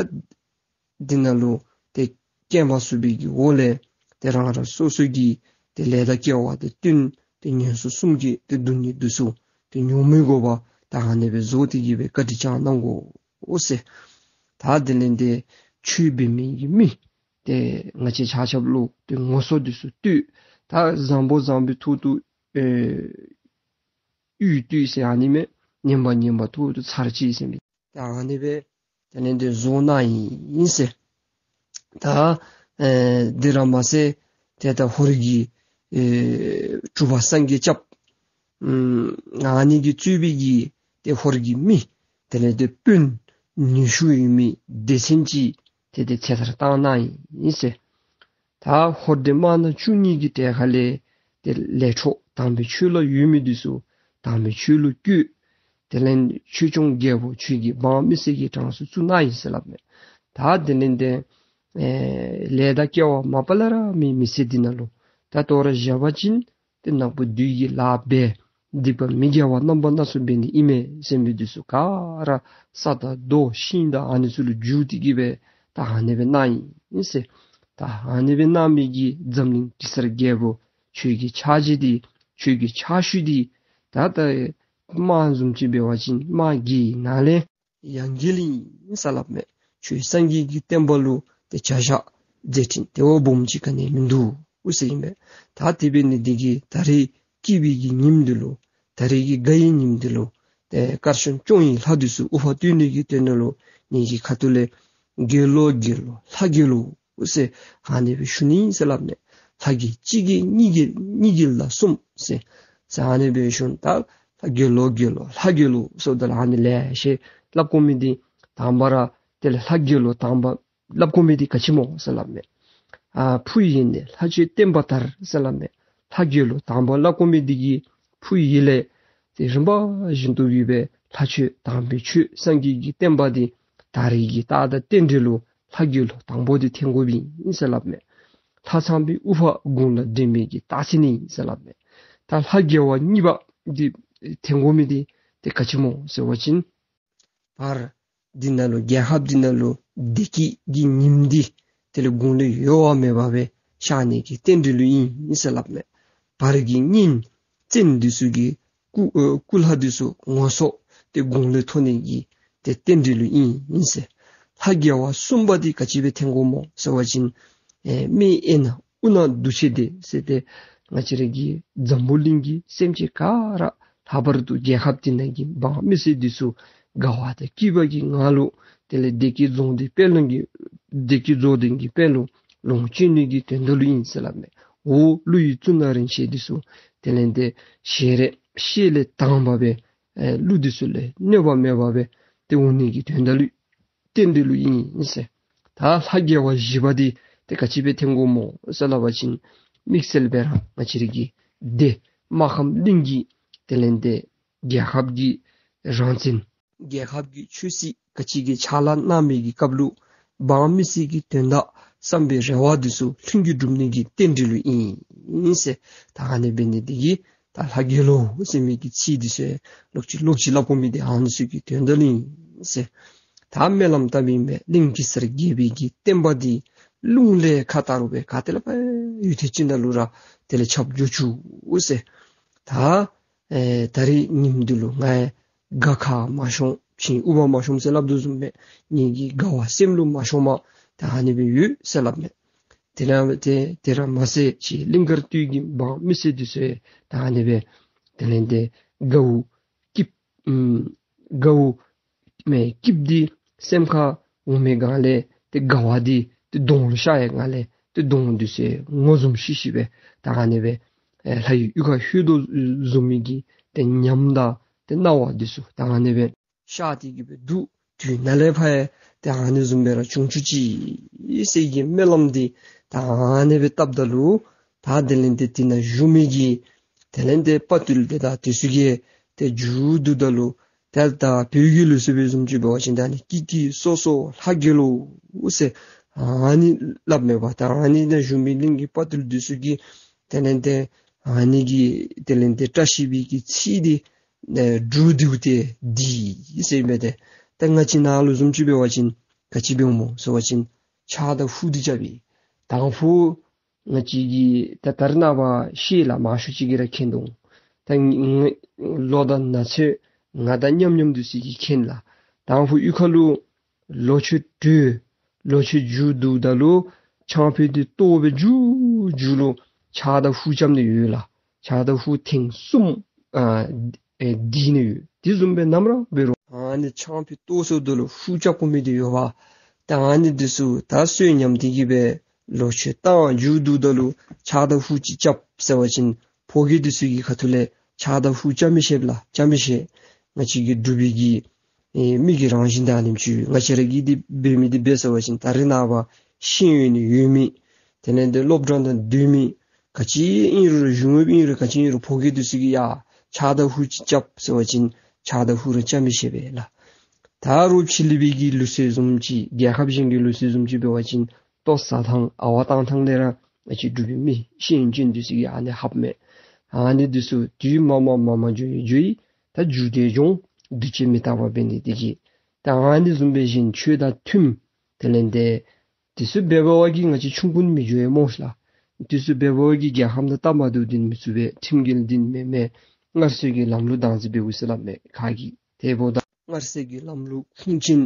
འདི་ནང་ལུ་ཏེ་བསྐྱལ་མ་ཚུགས་པའི་གི་འོག་ལས་ཏེ་རང་རང་སོ་སོ་གི་ཏེ་ལས་དང་སྐལ་བ་དང་བསྟུན་ཏེ་ངན་སོང་གསུམ་གྱི་ཏེ་སྡུག་བསྔལ་འདི་ཚུ་ཏེ་མྱོང་མི་དགོ་པར་ད་ཨ་ནི་སྦེ་བཟོ་སྟེ་གི་སྦེ་བཀའ་དྲིན་བསྐྱང་གནང་དགོ་ཟེར། ད་དེ་ལས་ཏེ་ཆོས་འབད་མི་གི་མི་ཏེ་ང་བཅས་ཆ་ཁྱབ་ལུ་ཏེ་ངོ་སོ་འདི་ཚུ་བསྟོད། ད་བཟང་པོ་བཟང་པོའི་ཐོག་ཏུ་ཨེ་གཡུས་བཏུད་ཟེར་ཨ་ནི་མས། ངན་པ་ངན་པའི་ཐོག་ཏུ་ཚར་གཅོད་ཟེར་མི་ད་ཨ་ནི་སྦེ་དེ་ལས་ཏེ་བཟོ་གནང་ཡི་ཟེར། ད་ཨེ་འདི་ར་མ་ཚད་ཏེ་ད་ཧོར་གྱི་ཨེ་གྲུབ་པ་སངས་རྒྱས་སྐྱབས་ཨམ་ཨ་ནི་གིས་གཙོས་པའི་གི་ཏེ་ཧོར་གྱི་མི་དེ་ལས་ཏེ་དཔོན་ནུས་ཤུགས་ཡོད་མི་སྡེ་ཚན་ཅིག་ཏེ་ཏེ་ཚེ་ཐར་བཏང་གནང་ཡི་ཟེར། ད་ཧོར་སྡེ་དམར་ནག་བཅུ་གཉིས་ཀྱི་གྲལ་ཁ་ལས་ཏེ་ལས་འཕྲོ་དམ་པའི་ཆོས་ལུ་ཡོད་མི་འདི་ཚུ་དམ་པའི་ཆོས་ལུ་བཀོད། དེ་ལས་ཆོས་སྐྱོང་རྒྱལ་པོ་ཆོས་ཀྱི་འབངས་མི་སེར་གྱི་གྲངས་སུ་བཙུགས་གནང་ཡི་ཟེར་སླབ་མས། ད་དེ་ལས་ཏེ་ཨེ་ལས་དང་སྐལ་བ་མ་པ་ལས་ར་མེད་མི་སེར་འདི་ནང་ལུ་ད་ལྟོ་ར་བཞག་པ་ཅིན་ཏེ་ནག་པོ་བདུད་ཀྱི་ལཱ་འབད་སྡིག་པ་མི་དགེ་བ་རྣམ་པ་སྣ་ཚོགས་འབད་ནི་ཨིན་མས་ཟེར་མི་འདི་ཚུ་ག་ར་ས་དང་རྡོ་ཤིང་དང་ཨ་ནི་ཚུ་ལུ་བསྒྱུར་ཏེ་གི་སྦེ་ད་ཨ་ནི་སྦེ་གནང་ཡི་ཟེར། ད་ཨ་ནི་སྦེ་གནང་མི་གི་འཛམ་གླིང་གེ་སར་རྒྱལ་པོ་ཁྱོད་ཀྱི་ཕྱག་རྗེས་འདི་ཁྱོད་ཀྱི་ཕྱག་ཤུལ་འདི་ད་ད་དམག་བཟུམ་ཅིག་འབད་བ་ཅིན་དམག་གི་ནང་ལས་ཡང་རྒྱལ་ཨིན་ཟེར་སླབ་མས། ཁྱོད་སངས་རྒྱས་ཀྱི་བསྟན་པ་ལུ་ཏེ་བྱ་བཞག་མཛད་འཕྲིན་དེ་བ་སྦོམ་ཅིག་ག་ནི་མིན་འདུག་ཟེར་ཨིན་མས། ད་དེ་འབད་ནི་འདི་གིས་ད་རེས་སྐྱིད་པའི་གི་ཉིནམ་འདི་ལུ་ད་རེས་ཀྱི་དགའ་བའི་ཉིནམ་འདི་ལུ་ཏེ་དཀར་ཆུང་སྐྱོང་བའི་ལྷ་འདི་ཚུ་དབུ་འཕང་བསྟོད་ནི་གི་དོན་ལུ་ངེ་གི་ཁ་ཐུག་ལས་རྒྱལ་ལོ་རྒྱལ་ལོ་ལྷ་རྒྱལ་ལོ་ཟེར་ཨ་ནི་སྦེ་ཞུ་ནི་ཟེར་སླབ་མས། ལྷ་རྒྱལ་གཅིག་རྒྱལ་གཉིས་རྒྱལ་གཉིས་རྒྱལ་ལ་གསུམ་ཟེར་ཟེར་ཨ་ནི་སྦེ་ཞུ་ནི། ད་ལྷ་རྒྱལ་ལོ་རྒྱལ་ལོ་ལྷ་རྒྱལ་ལོ་ཟེརཝ་ད་ལུ་ཨ་ནི་ལེ་ཤ་སླབ་དགོ་མི་འདི་དང་པ་ར་དེ་ལས་ལྷ་རྒྱལ་ལོ་དང་པ་སླབ་དགོ་མི་འདི་ག་ཅི་སྨོ་ཟེར་སླབ་མས། ཨ་བུ་ཡི་ནི་ལྷ་ཆོས་བསྟན་པ་དར་ཟེར་སླབ་མས། ལྷ་རྒྱལ་ལོ་དང་པ་སླབ་དགོ་མི་འདི་གིས་བུ་ཡི་ལས་ཏེ་རིམ་པ་བཞིན་དུ་ཡོད་པའི་ལྷ་ཆོས་དམ་པའི་ཆོས་སངས་རྒྱས་ཀྱི་བསྟན་པ་འདི་དར་བའི་གི་རྟགས་དང་རྟེན་འབྲེལ་ལུ་ལྷ་རྒྱལ་ལོ་དང་པོ་འདི་འཐེན་དགོཔ་ཨིན་ཟེར་སླབ་མས། ལྷ་ཚངས་པའི་དབུ་འཕང་དགུང་ལ་འདྲེན་མི་གི་རྟགས་མཚན་ཨིན་ཟེར་སླབ་མས། ད་ལྷ་རྒྱལ་བ་གཉིས་པ་འདི་འཐེན་དགོ་མི་འདི་ཏེ་ག་ཅི་སྨོ་ཟེར་བ་ཅིན་བར་འདི་ནང་ལུ་རྒྱལ་ཁབ་འདི་ནང་ལུ་བདེ་སྐྱིད་ཀྱི་ཉིམ་འདི་དེ་ལས་དགུང་ལས་གཡོ་བ་མེད་པ་སྦེ་ཤར་ནི་གི་རྟེན་འབྲེལ་ལུ་ཨིན་ཟེར་སླབ་མས། བར་གྱི་གཉན་བཙན་འདི་ཚུ་གི་སྐུ་ཨེ་སྐུ་ལྷ་འདི་ཚུ་ངོ་སོ་ཏེ་དགུང་ལས་མཐོ་ནི་གི་ཏེ་རྟེན་འབྲེལ་ལུ་ཨིན་ཨིན་ཟེར། ལྷ་རྒྱལ་བ་གསུམ་པ་འདི་ག་ཅི་སྦེ་འཐེན་དགོ་སྨོ་ཟེར་བ་ཅིན་ཨེ་སྨན་ཨེ་ན་དབུ་ན་འདུ་བྱེད་སྡེ་ཟེར་ཏེ་ང་བཅས་ར་གི་འཛམ་བུ་གླིང་གི་སེམས་ཅན་ག་ར་ལྷག་པར་དུ་རྒྱལ་ཁབ་འདི་ནང་གི་འབངས་མི་སེར་འདི་ཚུ་དགའ་བ་དང་སྐྱིད་པ་གི་ངང་ལུ་ དེ་ལས་བདེ་སྐྱིད་རྫོང་འདི་དཔལ་ལྡན་གྱི་བདེ་སྐྱིད་རྫོང་འདི་གི་དཔལ་ལུ་ལོངས་སྤྱོད་ནི་གི་དོན་དག་ལུ་ཨིན་ཟེར་སླབ་མས། འོ་ཀླུ་ཡི་གཙུག་ན་རིན་ཆེན་འདི་ཚུ་དེ་ལས་ཏེ་ཞལ་རས་ཤེལ་ལས་དང་པ་སྦེ་ཨེ་ཀླུ་འདི་ཚུ་ལས་གནོད་པ་མེད་པ་སྦེ་ཏེ་འོང་ནི་གི་དོན་དག་ལུ་རྟེན་འབྲེལ་ལུ་ཨིན་ཟེར། ད་ལྷ་རྒྱལ་བ་བཞི་པ་འདི་ཏེ་ག་ཅི་སྦེ་ཐོན་དགོ་སྨོ་ཟེར་སླབ་པ་ཅིན་དམིགས་བསལ་སྦེ་ར་ང་བཅས་ར་གི་ཏེ་སྨར་ཁམས་གླིང་གི་དེ་ལས་ཏེ་རྒྱལ་ཁབ་ཀྱི་རང་བཙན་རྒྱལ་ཁབ་ཀྱི་ཆོས་སྲིད་ག་ཅི་གི་ཕྱག་ལཱ་གནང་མི་གི་སྐབས་ལུ་འབངས་མི་སེར་གྱི་དོན་དག་བསམ་པའི་རེ་བ་འདི་ཚུ་ལྷུན་གྱིས་འགྲུབ་ནི་གི་རྟེན་འབྲེལ་ལུ་ཨིན་ཟེར། ད་ཨ་ནི་འབད་ནི་འདི་གིས་ད་ལྷ་རྒྱལ་ལོ་ཟེར་མི་གི་ཚིག་འདི་ཚུ་ལོག་ཅི་ལོག་ཅི་སླབ་དགོ་མི་འདི་ཨ་ནི་ཚུ་གི་དོན་དག་ལུ་ཨིན་ཟེར། ད་སྨོན་ལམ་བཏབ་ཨིན་པས། གླིང་གེ་སར་རྒྱལ་པོའི་གི་བསྟན་པ་འདི་རླུང་ལས་ཁ་ཐལ་རུང་སྦེ་ག་ཏེ་ལས་ཕར་ཡུད་ཙམ་ཅིག་ནང་ལུ་ར་དེ་ལས་ཁྱབ་འགྱོ་བཅུག་ཟེར། ད་ཨེ་ད་རིས་ཉིནམ་འདི་ལུ་ང་ཡང་དགའ་ཁ་མ་ཤོང་ཕྱིར་འུ་བ་མ་ཤོང་ཟེར་སླབ་དོ་བཟུམ་སྦེ་ངེ་གི་དགའ་བ་སེམས་ལུ་མ་ཤོངམ་ད་ཨ་ནི་སྦེ་ཡོད་ཟེར་སླབ་མས། དེ་ལས་ཏེ་དེ་ར་མ་ཚད་ཅིག་གླིང་དཀར་སྟོད་ཀྱི་འབངས་མི་སེར་འདི་ཚུ་ད་ཨ་ནི་སྦེ་དེ་ལས་ཏེ་དགའ་བོ་སྐྱིདཔ་ཨམ་དགའ་བོ་མེ་སྐྱིདཔ་འདི་སེམས་ཁར་འོང་མི་སྒང་ལས་ཏེ་དགའ་བ་འདི་ཏེ་གདོང་ལུ་ཤར་བའི་སྒང་ལས་ཏེ་གདོང་འདི་ཚུ་ངོ་བཟུམ་ཤིག་ཤིག་སྦེ་ད་ཨ་ནི་སྦེ་ཨེ་ལྷ་ཡི་གཡུས་ཁར་ལྷོད་དོ་བཟུམ་མའི་གི་ཏེ་ཉམས་དང་ཏེ་སྣང་བ་འདི་ཚུ་ད་ཨ་ནི་སྦེ་ཤར་ཏེ་གི་སྦེ་འདུག། དུས་ནཱ་ལས་ཕར་ཡང་ཏེ་ཨ་ནི་བཟུམ་སྦེ་ར་བྱུང་བཅུག་ཅིག་ཟེར་གྱི་སྨོན་ལམ་འདི་ད་ཨ་ནི་སྦེ་བཏབ་ད་ལུ་ད་དེ་ལས་ཏེ་དེ་ནང་བཞུགས་མི་གི་དེ་ལས་ཏེ་དཔའ་བརྟུལ་འདི་དང་དེ་ཚུ་གིས་ཏེ་མཇུག་བསྡུ་ད་ལུ་ཏེ་ད་བོད་ཀྱི་ལུགས་སྲོལ་སྦེ་བཟུམ་ཅིག་འབད་བ་ཅིན་ད་ཨ་ནི་ཀི་ཀི་སོ་སོ་ལྷ་རྒྱལ་ལོ་ཟེར་ཨ་ནི་སླབ་མས་པ། ད་ཨ་ནི་ནང་བཞུགས་མི་གླིང་གི་དཔའ་བརྟུལ་འདི་ཚུ་གིས་དེ་ལས་ཏེ་ཨ་ནི་གི་དེ་ལས་ཏེ་བཀྲ་ཤིས་པའི་གི་ཚིག་འདི་ཨེ་འབྲུག་ལྡིར་ཏེ་འདི་ཟེར་མས། ཏེ་ད་ང་བཅས་ནང་ལུ་བཟུམ་ཅིག་འབད་བ་ཅིན་ག་ཅི་འབད་འོང་སྨོ་ཟེར་བ་ཅིན་ཕྱག་དང་ཧུ་འདི་རྐྱབ་ཨིན། དང་ཕུ་ང་བཅས་ཀྱིས་ད་ད་རེས་ནངས་པ་ཤེལ་ལགས་མང་ཤོས་ཅིག་གིས་ར་མཁྱེན་དོ། ད་ང་ལོ་དང་ན་ཚོད་ང་དང་མཉམ་མཉམ་འདི་ཚུ་གིས་མཁྱེན་ལགས། དང་ཕུ་གཡུས་ཁ་ལུ་ལོ་མཆོད་གྲོལ་ལོ་མཆོད་མཇུག་བསྡུཝ་ད་ལུ་ཆང་ཕུད་འདི་གཏོར་བའི་མཇུག་མཇུག་ལུ་ཕྱག་དང་ཧུ་རྐྱབ་ནི་ཡོད་ལགས། ཕྱག་དང་ཧུ་ཐེངས་གསུམ་ཨ་ཨེ་བསྡུ་ནི་ཡོད། དེ་བཟུམ་སྦེ་ནམ་ར་འབད་རུང་ཨ་ནི་ཆང་ཕུད་གཏོར་སོངམ་ད་ལུ་ཧུ་རྐྱབ་དགོ་མི་འདི་ཡོད་པ། ད་ཨ་ནི་འདི་ཚུ་ད་བསོད་ནམས་འདི་གིས་སྦེ་ལོ་མཆོད་བཏང་མཇུག་བསྡུཝ་ད་ལུ་ཕྱག་དང་ཧུ་ཅིག་རྐྱབ་ཟེར་བ་ཅིན་ཕོ་སྐྱེས་འདི་ཚུ་གི་ཁ་ཐུག་ལས་ཕྱག་དང་ཧུ་རྐྱབ་མི་ཤེས་ལགས། རྐྱབ་མི་ཤེས། ང་བཅས་ཀྱི་འབྲུག་པའི་གི་ཨེ་མི་གི་རང་བཞིན་ད་ཨ་ནེམ་ཅིག་ཡོད། ང་བཅས་ར་གིས་འདི་འབད་མི་འདི་འབད་ཟེར་བ་ཅིན་ད་རེས་ནངས་པ་ཤེས་ཡོན་ཡོད་མི་དེ་ལས་ཏེ་སློབ་གྲྭ་ནང་སྡོད་མི་ག་ཅི་ཨིན་རུང་གཞུང་གཡོགཔ་ཨིན་རུང་ག་ཅི་ཨིན་རུང་ཕོ་སྐྱེས་འདི་ཚུ་གིས་ཡ་ཕྱག་དང་ཧུ་ཅིག་རྐྱབ་ཟེར་བ་ཅིན་ཕྱག་དང་ཧུ་ར་རྐྱབ་མི་ཤེས་པས་ལགས། ད་རུང་ཕྱི་གླིང་པའི་གི་ལུགས་སྲོལ་བཟུམ་ཅིག་རྒྱལ་ཁབ་གཞན་གྱི་ལུགས་སྲོལ་བཟུམ་ཅིག་འབད་བ་ཅིན་ལྟོ་བཟའ་ཐངས་ཨ་བ་བཏང་ཐངས་ལས་ར་ང་བཅས་འབྲུག་པའི་མི་ཤེས་ཡོན་ཅན་འདི་ཚུ་གིས་ཨ་ནི་ལྷབ་མས། ཨ་ནི་འདི་ཚུ་དུས་མ་མ་མ་མ་འགྱོ་ཡི་འགྱོ་ཡི། ད་མཇུག་དེ་འབྱུང་། འདུ་བྱེད་མི་རྟག་པ་འབད་ནི་འདི་གིས། ད་ཨ་ནི་བཟུམ་སྦེ་གཞན་ཆོས་དང་མཐུནམ་དེ་ལས་ཏེ་འདི་ཚུ་འབད་བ་གིས་ང་བཅས་ཆུང་ཀུ་ནི་མི་འགྱོ་ཡི་སྨོ་ལགས། འདི་ཚུ་འབད་བ་གིས་རྒྱལ་ཁམས་དང་སྟབས་མ་བདེཝ་འདི་མི་ཚུགས་པས། ཁྲིམས་འགལ་འདི་མེན་མས། སྔར་སྲོལ་གྱི་ལམ་ལུགས་སྟངས་འཛིན་འབདཝ་ཟེར་སླབ་མས། ཁ་གིས་དེ་འབདཝ་ད་སྔར་སྲོལ་གྱི་ལམ་ལུགས་ཁུངས་ཅན་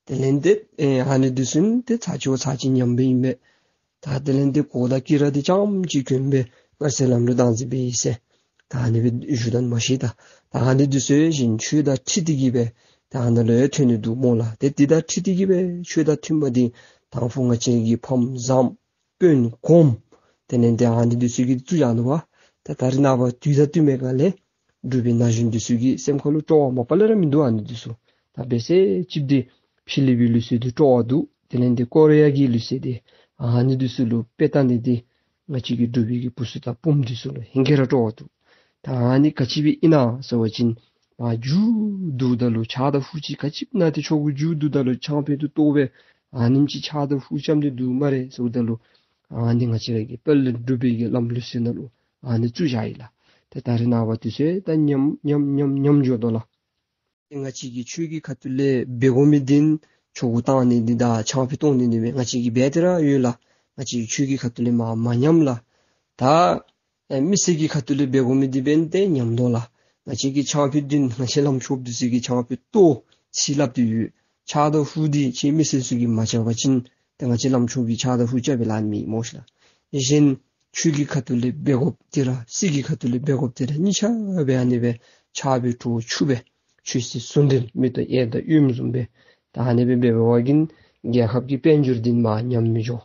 དེ་ལས་ཏེ་ཨེ་ཨ་ནི་འདི་ཚུ་ཏེ་ཚར་གཅིག་བ་ཚར་གཅིག་ཉམས་པའི་ཨིན་པས། ད་དེ་ལས་ཏེ་གོ་དང་དཀྱི་ར་འདི་རྐྱངམ་ཅིག་གྱོན་སྦེ་སྔར་སྲོལ་ལམ་ལུགས་སྟངས་འཛིན་འབད་ཡི་ཟེར་ད་ཨ་ནི་སྦེ་ཞུ་དོན་མ་ཤེས། ད་ད་ཨ་ནི་འདི་ཚུ་གཞན་ཆོས་དང་འཁྲིལ་ཏེ་གི་སྦེ་ད་ཨ་ནཱ་ལུ་ཡང་ཐོན་ནི་འདུག་སྨོ་ལགས། ཏེ་འདི་དང་འཁྲིལ་ཏེ་གི་སྦེ་ཆོས་དང་མཐུན་པ་འདི་དང་ཕུ་ང་བཅས་ཀྱི་ཕམ་བཟང་དཔོན་གོངམ་དེ་ལས་ཏེ་ཨ་ནི་འདི་ཚུ་གིས་བཙུགས་བཞག་ནུག་པ། ད་ད་རེས་ནངས་པ་དུས་དང་བསྟུན་མི་སྒང་ལས་འབྲུག་པའི་ན་གཞོན་འདི་ཚུ་གི་སེམས་ཁ་ལུ་སྤྲོ་བ་མ་པ་ལས་ར་མིན་འདུག། ཨ་ནི་འདི་ཚུ་ད་འབད་ཟེར་ཅིག་འདི་ཕྱི་གླིང་པའི་ལུགས་སྲོལ་འདི་སྤྲོ་བ་འདུག། དེ་ལས་ཏེ་ཀོ་རི་ཡ་གི་ལུགས་སྲོལ་འདི་ཨ་ནི་འདི་ཚུ་ལུ་དཔེ་བལྟ་ནི་འདི་ང་བཅས་ཀྱི་འབྲུག་པའི་གི་བུ་ཚུ་དང་བུམོ་འདི་ཚུ་ལུ་ཧེང་སྐལ་ར་སྤྲོ་བ་འདུག། ད་ཨ་ནི་ག་ཅི་སྦེ་ཨིན་ན་ཟེར་བ་ཅིན་མཇུག་བསྡུཝ་ད་ལུ་ཕྱག་དང་ཧུ་ཅིག་ག་ཅི་ཨིན་ན་ཏེ་ཆོ་ག་མཇུག་བསྡུཝ་ད་ལུ་ཆང་ཕུད་འདི་གཏོར་སྦེ་ཨ་ནེམ་ཅིག་ཕྱག་དང་ཧུ་རྐྱབ་སྟེ་འདུག་སྨ་རེ་ཟེརཝ་ད་ལུ་ཨ་ནི་ང་བཅས་ར་གི་དཔལ་ལྡན་འབྲུག་པའི་གི་ལམ་ལུགས་ཟེར་ནང་ལུ་ཨ་ནི་བཙུགས་བཞག་ཡི་ལགས། ཏེ་ད་རེས་ནངས་པ་འདི་ཚུ་ད་ཉམས་ཉམས་ཉམས་ཉམས་འགྱོ་དོ་ལགས། ཏེ་ང་བཅས་ཀྱིས་ཆོས་ཀྱི་ཁ་ཐུག་ལས་འབད་དགོ་མི་འདི་ཆོ་ག་བཏང་ནི་འདི་དང་ཆང་ཕུད་གཏོར་ནི་འདི་སྦེ་ང་བཅས་ཀྱིས་འབད་དེ་ར་ཡོད་ལགས། ང་བཅས་ཀྱིས་ཆོས་ཀྱི་ཁ་ཐུག་ལས་མ་མ་ཉམས་ལགས། ད་ཨེ་མི་སེར་གྱི་ཁ་ཐུག་ལས་འབད་དགོ་མི་འདི་འབདན་ཏེ་ཉམས་དོ་ལགས། ང་བཅས་ཀྱི་ཆང་ཕུད་འདི་ང་བཅས་བླམ་ཆོསཔ་འདི་ཚུ་གིས་ཆང་ཕུད་གཏོར་ཚིག་སླབ་སྟེ་ཡོད། ཕྱག་དང་ཧུ་འདི་ཁྱེད་མི་སེར་ཚུ་གིས་མ་རྐྱབ་པ་ཅིན་ཏེ་ང་བཅས་བླམ་ཆོསཔ་གིས་ཕྱག་དང་ཧུ་རྐྱབ་པའི་ལཱ་མེད་སྨོ་ཤེས་ལགས། གཞན་ཆོས་ཀྱི་ཁ་ཐུག་ལས་འབད་དགོཔ་འདི་ར་སྲིད་ཀྱི་ཁ་ཐུག་ལས་འབད་དགོཔ་འདི་ར་གཉིས་ཆ་སྦེ་ཨ་ནི་སྦེ་ཕྱག་འབད་ཁྲུ་བོ་ཆུ་སྦེ་ཆོས་སྲིད་ཟུང་འབྲེལ་མེ་ཏོག་གཡས་དང་གཡོནམ་བཟུམ་སྦེ་ ད་ཨ་ནི་སྦེ་འབད་བ་ཅིན་རྒྱལ་ཁབ་ཀྱི་དཔལ་འབྱོར་འདི་མར་ཉམས་མི་འགྱོ།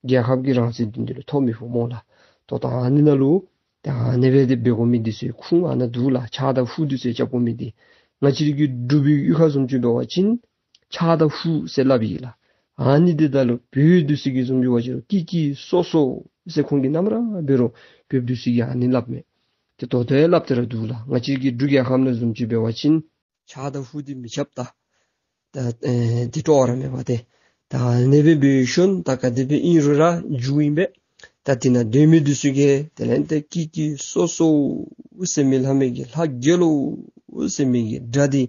རྒྱལ་ཁབ་ཀྱི་རང་བཙན་འདི་འདི་ལུ་ཐོ་མི་ཕོག་སྨོ་ལགས། ད་ལྟོ་ཨ་ནི་ནང་ལུ་ད་ཨ་ནི་སྦེ་དེ་འབད་དགོ་མི་འདི་ཚུ་ཁུངས་ཨ་ནཱ་འདུག་ལགས། ཕྱག་དང་ཕུད་འདི་ཚུ་རྐྱབ་དགོ་མི་འདི་ང་བཅས་རའི་གི་འབྲུག་པའི་གཡུས་ཁར་བཟུམ་ཅིག་འབད་བ་ཅིན་ཕྱག་དང་ཕུད་ཟེར་སླབ་ཨིན་ལགས། ཨ་ནི་འདི་ད་ལུ་བོད་འདི་ཚུ་གིས་བཟུམ་ཅིག་འབད་བ་ཅིན་ཀི་ཀི་སོ་སོ་ཟེར་ཁོང་གིས་ནམ་ར་འབད་རུང་བོད་འདི་ཚུ་གིས་ཨ་ནི་སླབ་མས། ཏེ་ད་ལྟོ་ཡང་སླབ་སྟེ་ར་འདུག་ལགས། ང་བཅས་ཀྱི་འབྲུག་རྒྱལ་ཁབ་ནང་བཟུམ་ཅིག་འབད་བ་ཅིན་ཕྱག་དང་ཕུད་འདི་མི་རྐྱབ་ད། ད་ཨེ་དེ་སྤྲོ་བ་ར་མེད་པ་ཏེ། ད་ཨ་ནི་སྦེ་འབད་ཞིནམ་ད་ག་དེ་སྦེ་ཨིན་རུང་ར་རྒྱུ་ཨིན་པས། ད་དེ་ནང་སྡོད་མི་འདི་ཚུ་གིས་དེ་ལས་ཏེ་ཀི་ཀི་སོ་སོ་ཟེར་མི་ལྷ་མོ་གི་ལྷ་རྒྱལ་ལོ་ཟེར་མི་གི་སྒྲ་འདི་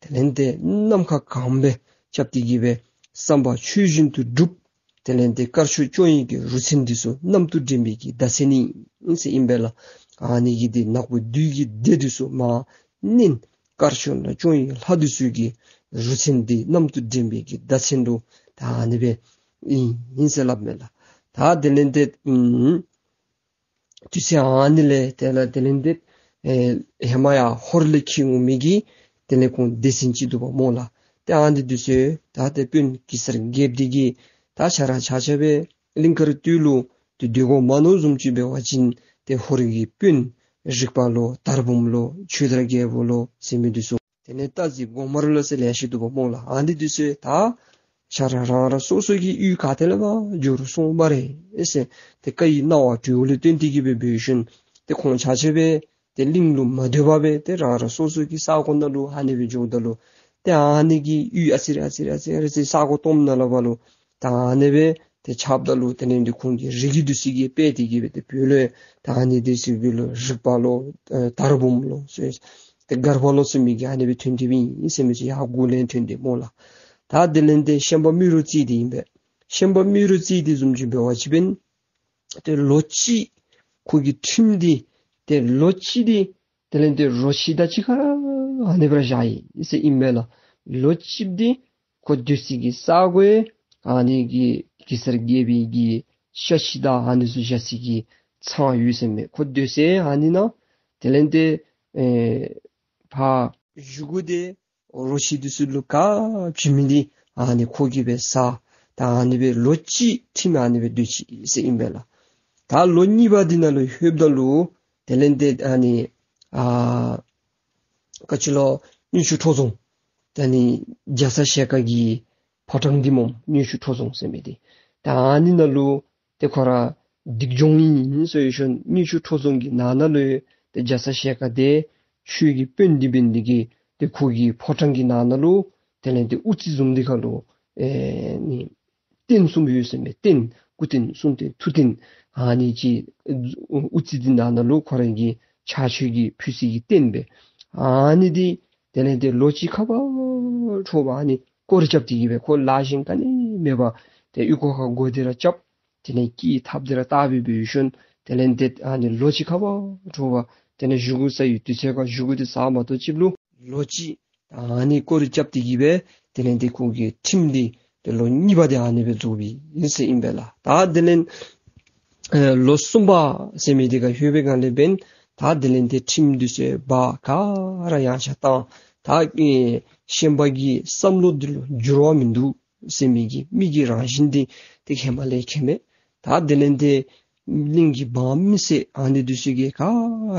དེ་ལས་ཏེ་ནམ་མཁའ་གང་སྦེ་རྐྱབ་སྟེ་གི་སྦེ་བསམ་པ་ཆོས་བཞིན་དུ་འགྲུབ། དེ་ལས་ཏེ་དཀར་ཕྱོགས་སྐྱོང་བའི་གི་རུ་མཚོན་འདི་ཚུ་གནམ་དུ་འདྲེན་པའི་གི་བརྡ་མཚོན་ཨིན་ཟེར་ཨིན་པས་ལགས། ཨ་ནི་གིས་འདི་ནག་པོ་བདུད་ཀྱི་སྡེ་འདི་ཚུ་མར་མནན། དཀར་ཕྱོགས་ལ་སྐྱོང་བའི་ལྷ་འདི་ཚུ་གི་རུ་མཚོན་འདི་གནམ་དུ་འདྲེན་པའི་གི་བརྡ་མཚོན་འདི་ད་ཨ་ནི་སྦེ་ཨིན་ཨིན་ཟེར་སླབ་མས་ལགས། ད་དེ་ལས་ཏེ་ཨུམ་དུས་ཚོད་ཨ་ནི་ལས་དེ་ལས་དེ་ལས་ཏེ་ཨེ་ཧེ་མ་ཡར་ཧོར་ལས་འཁྱིད་འོང་མི་གི་དེ་ལས་ཁོང་སྡེ་ཚན་ཅིག་འདུག་པ་སྨོ་ལགས། ཏེ་ཨ་ནི་འདི་ཚུ་ད་ཏེ་དཔོན་གེ་སར་རྒྱལཔོ་འདི་གིས་ད་ཆ་ར་ཆ་ཁྱབ་སྦེ་གླིང་དཀར་སྟོད་ལུ་ཏེ་སྡོད་དགོ་མ་མནོ་བཟུམ་ཅིག་འབད་བ་ཅིན་ཏེ་ཧོར་གྱི་དཔོན་རིག་པ་ལོ་དར་འབུམ་ལོ་ཆོས་དར་རྒྱལ་པོ་ལོ་ཟེར་མི་འདི་ཚུ་དེ་ལས་སྟག་གཟིག་སྒོ་དམར་ལོ་ཟེར་ལེ་ཤ་འདུག་པ་སྨོ་ལགས། ཨ་ནི་འདི་ཚུ་ད་ཆ་ར་རང་རང་སོ་སོ་གི་གཡུས་ག་ཏེ་ལས་མར་འགྱོ་རུང་སོང་སྨ་རེ་ཟེར་ཏེ་བཀའ་ཡི་གནང་བ་གྲོལ་ལས་བརྟེན་ཏེ་གི་སྦེ་འབད་ཞིནམ་ཏེ་ཁོང་ཆ་ཁྱབ་སྦེ་ཏེ་གླིང་ལུ་མ་སྡོད་པར་སྦེ་ཏེ་རང་རང་སོ་སོ་གི་ས་གོ་ནང་ལུ་ཨ་ནི་སྦེ་འགྱོཝ་ད་ལུ་ཏེ་ཨ་ནི་གི་གཡུས་ཨ་ཙི་རེ་ཨ་ཙི་རེ་ཨ་ཙི་རེ་ས་གོ་སྟོངམ་ནང་ལུ་འབད་རུང་ད་ཨ་ནི་སྦེ་ཏེ་ཁྱབ་ད་ལུ་དེ་ལས་ཏེ་ཁོང་གི་རིགས་རྒྱུད་འདི་ཚུ་གིས་སྤེལ་ཏེ་གི་སྦེ་ཏེ་བོད་ལུ་ད་ཨ་ནི་འདི་ཚུ་བོད་ལུ་རིག་པ་ལོ་ཨེ་དར་འབུམ་ལོ་ཟེར་ཏེ་སྒར་པ་ལོ་ཟེར་མི་གི་ཨ་ནི་སྦེ་ཐོན་ཏེ་སྦེ་ཨིན་ཟེར་མི་ཚུ་ཡར་མགུ་ལས་ཐོན་ཏེ་སྨོ་ལགས། ད་དེ་ལས་ཏེ་ཤན་པ་རྨེ་རུ་རྩེ་འདི་ཨིན་པས། ཤན་པ་རྨེ་རུ་རྩེ་འདི་བཟུམ་ཅིག་འབད་བ་ཅིན་ཏེ་ལོ་གཅིག་ཁོ་གི་ཁྲིམས་འདི་ཏེ་ལོ་གཅིག་འདི་དེ་ལས་ཏེ་རོ་ཁྱི་དང་གཅིག་ཁར་ཨ་ནི་སྦེ་ར་བཞག་ཡི་ཟེར་ཨིན་པས་ལགས། ལོ་གཅིག་འདི་ཁོ་སྡོད་སའི་གི་ས་གོ་ཨ་ནི་གི་གེ་སར་རྒྱལ་པོའི་གི་ཤ་ཁྱི་དང་ཨ་ནི་ཚུ་བཞག་སའི་གི་ཚང་ཡོད་ཟེར་མས། ཁོ་སྡོད་ས་ཨ་ནི་ནང་དེ་ལས་ཏེ་ཨེ་ཕར་བཞེས་སྒོ་འདི་རོ་ཁྱི་འདི་ཚུ་ལུ་ག་བྱིན་མི་འདི་ཨ་ནི་ཁོ་གིས་སྦེ་ཟ། ད་ཨ་ནི་སྦེ་ལོ་གཅིག་ཁྲིམས་ཨ་ནི་སྦེ་སྡོད་ཅི་ཟེར་ཨིན་པས་ལགས། ད་ལོ་གཉིས་པ་འདི་ནང་ལུ་ལྷོདཔ་ད་ལུ་དེ་ལས་ཏེ་ཨ་ནི་ཨ་ག་ཅི་ལོ་དངུལ་ཆུ་ཁྲོ་རྫོང་ད་ཨ་ནི་རྒྱ་ཚ་ཞལ་དཀར་གྱི་ཕོ་བྲང་འདི་སྨོ། དངུལ་ཆུ་ཁྲོ་རྫོང་ཟེར་མི་འདི་ད་ཨ་ནི་ནང་ལུ་ཏེ་ཁོ་ར་སྡིག་སྦྱོང་ཨིན་ཟེར་ཞིནམ་དངུལ་ཆུ་ཁྲོ་རྫོང་གི་ནང་ན་ལུ་ཏེ་རྒྱ་ཚ་ཞལ་དཀར་འདི་ཆོས་ཀྱི་དཔོན་འདི་འབད་ནི་འདི་གིས་ཏེ་ཁོ་གི་ཕོ་བྲང་གི་ནང་ན་ལུ་དེ་ལས་ཏེ་དབུ་རྩེ་བཟུམ་འདི་ཁར་ལུ་ཨེ་ནི་རྟེན་གསུམ་ཡོད་ཟེར་མས། རྟེན་སྐུ་རྟེན་གསུང་རྟེན་ཐུགས་རྟེན་ཨ་ནི་ཅིག་དབུ་རྩེ་འདི་ནང་ན་ལུ་ཁོ་ར་གི་ཕྱག་མཆོད་ཀྱི་ཕུལ་སའི་གི་རྟེན་སྦེ་ཨ་ནི་འདི་དེ་ལས་ཏེ་ལོ་གཅིག་ཁ་བ་འཕྲོ་བ་ཨ་ནི་སྐོར་ར་རྐྱབ་སྟེ་གི་སྦེ་ཁོ་ལཱ་གཞན་ག་ནི་མེད་པར་ཏེ་ཨོལ་ལྐོག་ཁར་སྒོ་འདི་ར་རྐྱབ། དེ་ལས་སྐྱིད་ཐབ་འདི་ར་བཏབ་སྦེ་འབད་ཞིནམ་དེ་ལས་ཏེ་ཨ་ནི་ལོ་གཅིག་ཁ་བ་འཕྲོ་བ་དེ་ལས་བཞེས་སྒོ་ཟ་ཡི་དུས་ཚོད་ཁར་བཞེས་སྒོ་འདི་ཟ་མ་གཏོགས་ཅིག་ལུ་ལོ་གཅིག་ཨ་ནི་སྐོར་ར་རྐྱབ་སྟེ་གི་སྦེ་དེ་ལས་ཏེ་ཁོ་གི་ཁྲིམས་འདི་ཏེ་ལོ་གཉིས་པ་འདི་ཨ་ནི་སྦེ་རྫོགསཔ་ཨིན་ཟེར་ཨིན་པས་ལགས། ད་དེ་ལས་ཨེ་ལོ་གསུམ་པ་ཟེར་མི་འདི་ཁར་ལྷོད་པའི་སྒང་ལས་འབདན་ད་དེ་ལས་ཏེ་ཁྲིམས་འདི་ཚུ་ཕར་ག་ར་ཡངས་ཆག་བཏང་། ད་ཨེ་ཤན་པ་གི་བསམ་བློ་འདི་ལུ་འགྱུར་བ་མིན་འདུག་ཟེར་མི་གི་མི་གི་རང་བཞིན་འདི་ཏེ་ཧེ་མ་ལས་མཁྱེན་མས། ད་དེ་ལས་ཏེ་གླིང་གི་འབངས་མི་སེར་ཨ་ནི་འདི་ཚུ་གིས་ག་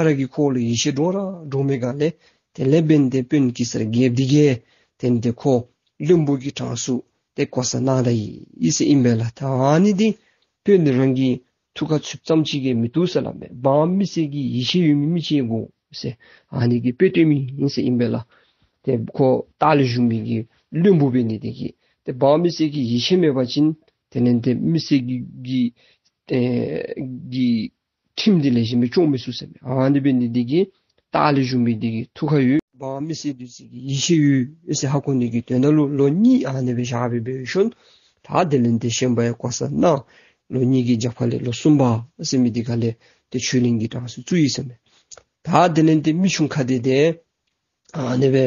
ར་གིས་ཁོ་ལུ་ཡིད་ཆེས་འདྲོངས་ར་འདྲོངས་པའི་སྒང་ལས་དེ་ལས་འབདན་ཏེ་དཔོན་གེ་སར་རྒྱལཔོ་འདི་གིས་དེ་ལས་ཏེ་ཁོ་བློན་པོ་གི་གྲངས་སུ་ཏེ་བསྐོ་ས་གནང་ད་ཡི་ཟེར་ཨིན་པས་ལགས། ད་ཨ་ནི་འདི་དཔོན་རང་གི་ཐུགས་ཁར་ཚུདཔ་ཙམ་ཅིག་གིས་མི་བཏུབ་ཟེར་སླབ་མས། འབངས་མི་སེར་གྱི་ཡིད་ཆེས་ཡོད་མི་མི་ཅིག་དགོ་ཟེར་ཨ་ནི་གི་དཔེ་སྟོན་མི་ཨིན་ཟེར་ཨིན་པས་ལགས། ཏེ་ཁོ་ལྟག་ལས་བཞུགས་མི་གི་བློན་པོ་འབད་ནི་འདི་གིས་ཏེ་འབངས་མི་སེར་གྱི་ཡིད་ཆེས་མེད་པ་ཅིན་དེ་ལས་ཏེ་མི་སེར་གྱི་གི་ཨེ་གི་ཁྲིམས་འདི་ལེགས་ཤོམ་སྦེ་སྐྱོང་མི་ཚུགས་ཟེར་མས། ཨ་ནི་འབད་ནི་འདི་གིས་ལྟག་ལས་བཞུགས་མི་འདི་གི་ཐུགས་ཁར་ཡོད། འབངས་མི་སེར་འདི་ཚུ་གི་ཡིད་ཆེས་ཡོད་ཟེར་ཧ་གོ་ནི་གི་དོན་དག་ལུ་ལོ་གཉིས་ཨ་ནི་སྦེ་བཞག་སྦེ་འབད་ཞིནམ་ད་དེ་ལས་ཏེ་ཤན་པ་ཡང་བསྐོ་ས་གནང་། ལོ་གཉིས་ཀྱི་རྒྱབ་ཁ་ལས་ལོ་གསུམ་པ་ཟེར་མི་འདི་ཁ་ལས་ཏེ་ཆོས་གླིང་གི་གྲངས་སུ་བཙུགས་ཡི་ཟེར་མས། ད་དེ་ལས་ཏེ་མི་ཆུང་ཁ་བདེ་འདི་ཨ་ནི་སྦེ་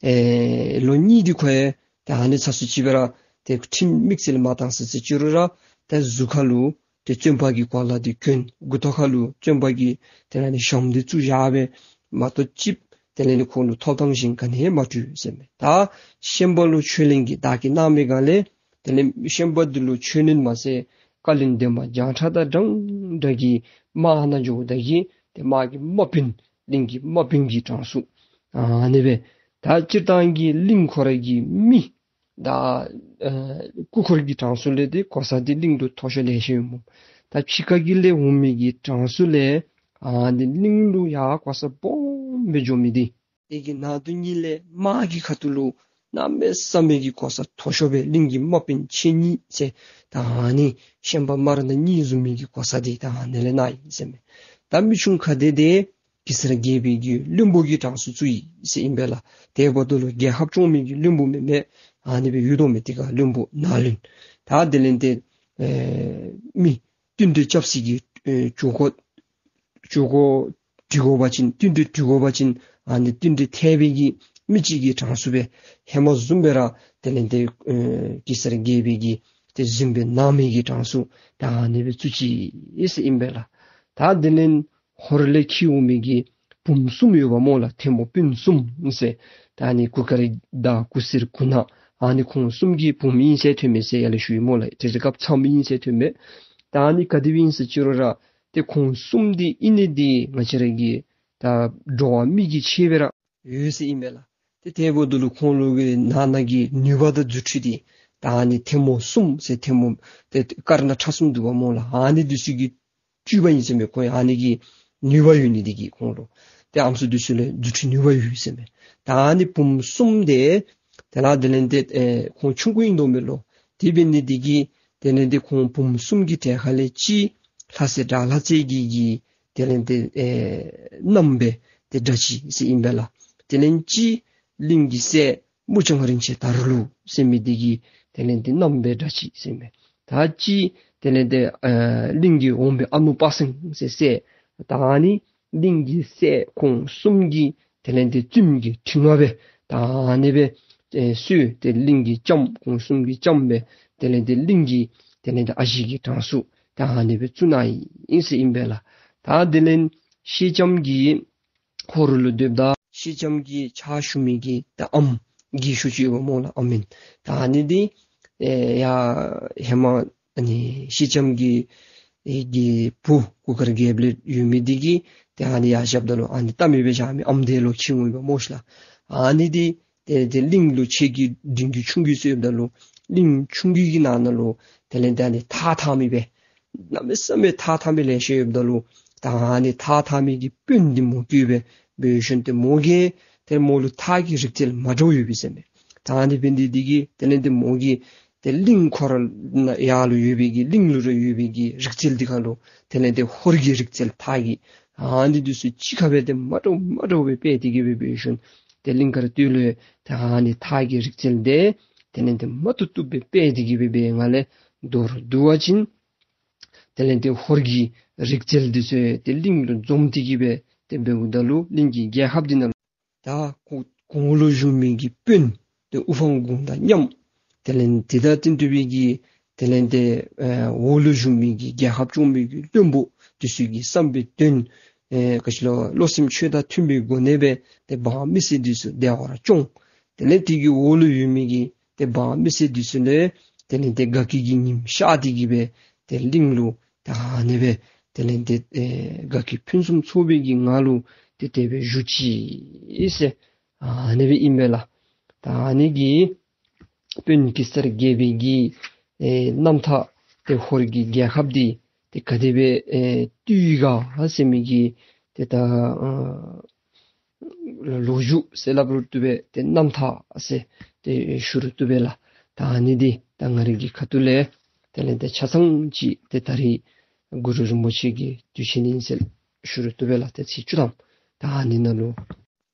ཨེ་ལོ་གཉིས་འདི་ཁོ་ཡང་ཏེ་ཨ་ནི་ཚ་སུ་ཅིག་སྦེ་ར་ཏེ་ཁྲིམས་དམིགས་བསལ་མ་བཏང་ས་ཅིག་ཅི་རུང་ར་ཏེ་གཟུགས་ཁར་ལུ་ཏེ་བཙོན་པ་གི་གོ་ལ་འདི་གྱོན། མགུ་ཏོ་ཁར་ལུ་བཙོན་པ་གི་ཏེ་ཨ་ནི་ཞྭམོ་འདི་བཙུགས་བཞག་སྦེ་མ་གཏོགས་ཅིག་ དེ་ལས་ནི་ཁོང་ལུ་ཐོབ་ཐངས་གཞན་ག་ནི་ཡང་མ་སྤྲོད་ཟེར་མས། ད་ཤན་པ་ལུ་ཆོས་གླེང་གི་བདག་གིས་གནང་མི་ག་ལས་དེ་ལས་ཤན་པ་འདི་ལུ་ཆོས་གླེང་མ་ཚད་བཀའ་བློན་འདན་མ་བྱང་ཁྲ་དང་འདྲན་འདྲ་གི་དམག་ནང་འགྱོཝ་ད་གི་ཏེ་དམག་གི་དམག་དཔོན་གླིང་གི་དམག་དཔོན་གྱི་གྲངས་སུ་ཨ་ནི་སྦེ་ད་སྤྱིར་བཏང་གི་གླིང་ཁོ་ར་གི་མི་ད་ཨ་སྐུ་འཁོར་གྱི་གྲངས་སུ་ལས་ཏེ་གོ་ས་འདི་གླིང་དུ་མཐོ་ཤོས་ལེ་ཤ་ཡོད་སྨོ། ད་ཕྱི་ཁ་གི་ལས་འོང་མི་གི་གྲངས་སུ་ལས་ཨ་ནི་གླིང་ལུ་ཡང་གོ་ས་སྦོམ་སྦེ་འགྱོ་མི་འདི་དེ་གི་ནང་དུ་གཉིས་ལས་དམག་གི་ཁ་ཐུག་ལུ་གནམ་མེད་ས་མེད་ཀྱི་གོ་ས་མཐོ་ཤོས་སྦེ་གླིང་གི་དམག་དཔོན་ཆེ་གཉིས་ཟེར་ད་ཨ་ནི་ཤན་པ་དམར་ནག་གཉིས་བཟུམ་མའི་གི་གོ་ས་འདི་ད་ཨ་ནི་ལས་གནང་ཡི་ཟེར་མས། ད་མི་ཆུང་ཁ་བདེ་དེ་གེ་སར་རྒྱལ་པོའི་གི་བློན་པོ་གི་གྲངས་སུ་བཙུགས་ཡི་ཟེར་ཨིན་པས་ལགས། དེ་འབདཝ་ད་ལུ་རྒྱལ་ཁབ་སྐྱོང་མི་གི་བློན་པོ་མེན་མས། ཨ་ནི་སྦེ་ཡོད་དོ་མས། དེ་ཁར་བློན་པོ་ནང་བློན་ད་དེ་ལས་ཏེ་ཨེ་མི་བསྟུན་གྲོས་རྐྱབ་ས་གི་ཨེ་ཇུས་འགོ་ཇུས་འགོ་འབྲི་དགོ་པ་ཅིན་བསྟུན་གྲོས་འབྲི་དགོ་པ་ཅིན་ཨ་ནི་བསྟུན་གྲོས་འཐད་པའི་གི་མི་གཅིག་གི་གྲངས་སུ་སྦེ་ཧེ་མ་བཟུམ་སྦེ་ར་དེ་ལས་ཏེ་ཨེ་གེ་སར་རྒྱལ་པོའི་གི་ཏེ་གཟིམ་དཔོན་ནང་མི་གི་གྲངས་སུ་ད་ཨ་ནི་སྦེ་བཙུགས་ཅི་ཟེར་ཨིན་པས་ལགས། ད་དེ་ལས་ཧོར་ལས་འཁྱིད་འོང་མི་གི་བུམོ་གསུམ་ཡོདཔ་སྨོ་ལགས། ཐལ་མོ་སྤུན་གསུམ་ཟེར། ད་ཨ་ནི་གུར་དཀར་དང་གུར་སེར་གུར་ནག་ཨ་ནི་ཁོང་གསུམ་གྱི་བུམོ་ཨིན་ཟེར་ཐོན་མས་ཟེར་ཡར་ལས་ཞུ་ཡི་སྨོ་ལགས། དེ་ཚེ་སྐབས་མཚམས་ཨིན་ཟེར་ཐོན་མས། ད་ཨ་ནི་ག་དེ་སྦེ་ཨིན་ཟེར་ཅི་རུང་ར་ཏེ་ཁོང་གསུམ་འདི་ཨིན་ནི་འདི་ང་བཅས་ར་གི་ད་འགྲོ་བ་མི་གི་ཆེ་སྦེ་ར་ཡོད་ཟེར་ཨིན་པས་ལགས། ཏེ་དེ་འབདཝ་ད་ལུ་ཁོང་ལུ་གི་ནང་ན་གི་ནུས་པ་དང་རྫུ་འཕྲུལ་འདི་ད་ཨ་ནི་ཐལ་མོ་གསུམ་ཟེར་ཐལ་མོ་ཏེ་དཀར་ནག་ཁྲ་གསུམ་འདུག་པ་སྨོ་ལགས། ཨ་ནི་འདི་ཚུ་གི་སྤྲུལ་པ་ཨིན་ཟེར་མས། ཁོང་ཨ་ནི་གི་ནུས་པ་ཡོད་ནི་འདི་གིས་ཁོང་ལུ་ཏེ་ཨམ་སྲུ་འདི་ཚུ་ལུ་རྫུ་འཕྲུལ་ནུས་པ་ཡོད་ཟེར་མས། ད་ཨ་ནི་བུམོ་གསུམ་འདི་དེ་ལས་དེ་ལས་ཏེ་ཨེ་ཁོང་ཆུང་ཀུ་ཨིན་དོ་མས་ལོ། དེ་འབད་ནི་འདི་གིས་དེ་ལས་ཏེ་ཁོང་བུམོ་གསུམ་གྱི་གྲལ་ཁ་ལས་གཅིག་ལྷ་སྲས་དགྲ་ལྷ་རྩེ་རྒྱལ་གྱི་དེ་ལས་ཏེ་ཨེ་མནའམ་སྦེ་ཏེ་དགྲ་ཅིག་ཟེར་ཨིན་པས་ལགས། དེ་ལས་གཅིག་གླིང་གི་སྲས་མུ་ལྕང་རིན་ཆེན་དར་ལུ་ཟེར་མི་འདི་གི་དེ་ལས་ཏེ་མནའམ་སྦེ་དགྲ་ཅིག་ཟེར་མས། ད་གཅིག་དེ་ལས་ཏེ་ཨེ་གླིང་གི་འོམ་བུའི་ཨ་ནུ་དཔའ་སེང་ཟེར་སྲས་ད་ཨ་ནི་གླིང་གི་སྲས་ཁོང་གསུམ་གྱི་དེ་ལས་ཏེ་བཙུནམོ་གི་ཁྲི་མངའ་སྦེ་ད་ཨ་ནི་སྦེ་ཨེ་གསོལ། ཏེ་གླིང་གི་ལྕམ་ཁོང་གསུམ་གྱི་ལྕམ་སྦེ་དེ་ལས་ཏེ་གླིང་གི་དེ་ལས་ཏེ་ཨ་ཞེ་གི་གྲངས་སུ་ད་ཨ་ནི་སྦེ་བཙུགས་གནང་ཡི་ཟེར་ཨིན་པས་ལགས། ད་དེ་ལས་སེང་ལྕམ་གྱིས་ཧོར་ལུ་སྡོདཔ་ད་སེང་ལྕམ་གྱི་ཕྱག་ཞུ་མི་གི་ད་ཨམ་རྒས་ཤོས་ཅིག་ཡོདཔ་སྨོ་ལགས། ཨམ་ཨིན། ད་ཨ་ནི་འདི་ཨེ་ཡར་ཧེ་མ་ཨ་ནི་སེང་ལྕམ་གྱི་ཨེ་གི་བུ་གུར་དཀར་རྒྱལཔོ་ལས་ཡོད་མི་འདི་གིས་ཏེ་ཨ་ནི་ཡར་བཞགཔ་ད་ལུ་ཨ་ནི་ལྟ་མི་སྦེ་བཞག་མི་ཨམ་འདི་ལོག་འཁྱིད་འོངམ་ཨིན་པ་སྨོ་ཤི་ལགས། ཨ་ནི་འདི་ཏེ་ཏེ་གླིང་ལུ་ཁྱེད་ཀྱི་འབྲིང་རྒྱུད་ཆུང་རྒྱུད་ཚུ་ཡོདཔ་ད་ལུ་གླིང་ཆུང་རྒྱུད་ཀྱི་ནང་ན་ལུ་དེ་ལས་ཏེ་ཨ་ནི་ཐགས་འཐག་མི་སྦེ་གནམ་མེད་ས་མེད་ཐགས་འཐག་མི་ལེ་ཤ་ཡོདཔ་ད་ལུ་ད་ཨ་ནི་ཐགས་འཐག་མི་གི་དཔོན་འདི་མོ་གིས་སྦེ་འབད་ཞིནམ་ཏེ་མོ་གིས་ཏེ་མོ་ལུ་ཐགས་ཀྱི་རིག་རྩལ་མ་འདྲཝ་ཡོད་པས་ཟེར་མས། ད་ཨ་ནི་འབད་ནི་འདི་གིས་དེ་ལས་ཏེ་མོ་གིས་ཏེ་གླིང་ཁོ་ར་ཡར་ལུ་ཡོད་པའི་གི་གླིང་ལུ་ར་ཡོད་པའི་གི་རིག་རྩལ་འདི་ཁར་ལུ་དེ་ལས་ཏེ་ཧོར་གྱི་རིག་རྩལ་ཐགས་ཀྱི་ཨ་ནི་འདི་ཚུ་གཅིག་ཁར་སྦེ་ཏེ་མ་འདྲཝ་མ་འདྲཝ་སྦེ་སྤེལ་ཏེ་གི་སྦེ་འབད་ཞིནམ་ཏེ་གླིང་དཀར་སྟོད་ལུ་ད་ཨ་ནི་ཐགས་ཀྱི་རིག་རྩལ་འདི་དེ་ལས་ཏེ་མ་བཏུབ་བཏུབ་སྦེ་སྤེལ་ཏེ་གི་སྦེ་འབད་ནི་ལས་མདོར་བསྡུ་བ་ཅིན་དེ་ལས་ཏེ་ཧོར་གྱི་རིག་རྩལ་འདི་ཚུ་ཏེ་གླིང་ལུ་འཛོམས་ཏེ་གི་སྦེ་ཏེ་འབདཝ་ད་ལུ་གླིང་གི་རྒྱལ་ཁབ་འདི་ནང་ད་གོ་གོང་ལུ་བཞུགས་མི་གི་དཔོན་ཏེ་དབུ་འཕང་དགུང་དང་མཉམ། དེ་ལས་ཏེ་ད་བསྟུན་ཏེ་སྦེ་གི་དེ་ལས་ཏེ་ཨེ་འོག་ལུ་བཞུགས་མི་གི་རྒྱལ་ཁབ་སྐྱོང་མི་གི་བློན་པོ་འདི་ཚུ་གི་བསམ་པའི་དོན་ཨེ་ག་ཅི་ལོ་བློ་སེམས་ཆོས་དང་མཐུན་པའི་སྒོ་ནས་སྦེ་ཏེ་འབངས་མི་སེར་འདི་ཚུ་བདེ་བར་སྐྱོང་། དེ་ལས་དེ་གི་འོག་ལུ་ཡོད་མི་གི་ཏེ་འབངས་མི་སེར་འདི་ཚུ་ལུ་དེ་ལས་ཏེ་དགའ་སྐྱིད་ཀྱི་ཉིམ་ཤར་ཏེ་གི་སྦེ་ཏེ་གླིང་ལུ་ད་ཨ་ནི་སྦེ་དེ་ལས་ཏེ་ཨེ་དགའ་སྐྱིད་ཕུན་སུམ་ཚོགས་པའི་གི་ངང་ལུ་ཏེ་དེ་སྦེ་བཞུགས་ཅི་ཟེར་ཨ་ནི་སྦེ་ཨིན་པས་ལགས། ད་ཨ་ནི་གི་དཔོན་གེ་སར་རྒྱལ་པོའི་གི་ཨེ་རྣམ་ཐར་ཏེ་ཧོར་གྱི་རྒྱལ་ཁབ་འདི་ཏེ་ག་དེ་སྦེ་ཨེ་བཏུལ་ག་ཟེར་མི་གི་ཏེ་ད་ཨ་ལོ་རྒྱུས་ཟེར་སླབ་རུང་བཏུབ་པས། ཏེ་རྣམ་ཐར་ཟེར་ཏེ་ཞུ་རུང་བཏུབ་པས་ལགས། ད་ཨ་ནི་འདི་ད་ང་རའི་གི་ཁ་ཐུག་ལས་དེ་ལས་ཏེ་ཆ་ཚང་ཅིག་ཏེ་ད་རིས་གུ་རུ་རིན་པོ་ཆེ་གི་དུས་ཆེན་ཨིན་ཟེར་ཞུ་རུང་བཏུབ་པས་ལགས། ཏེ་ཚེས་བཅུ་ཐམ་ད་ཨ་ནི་ནང་ལུ་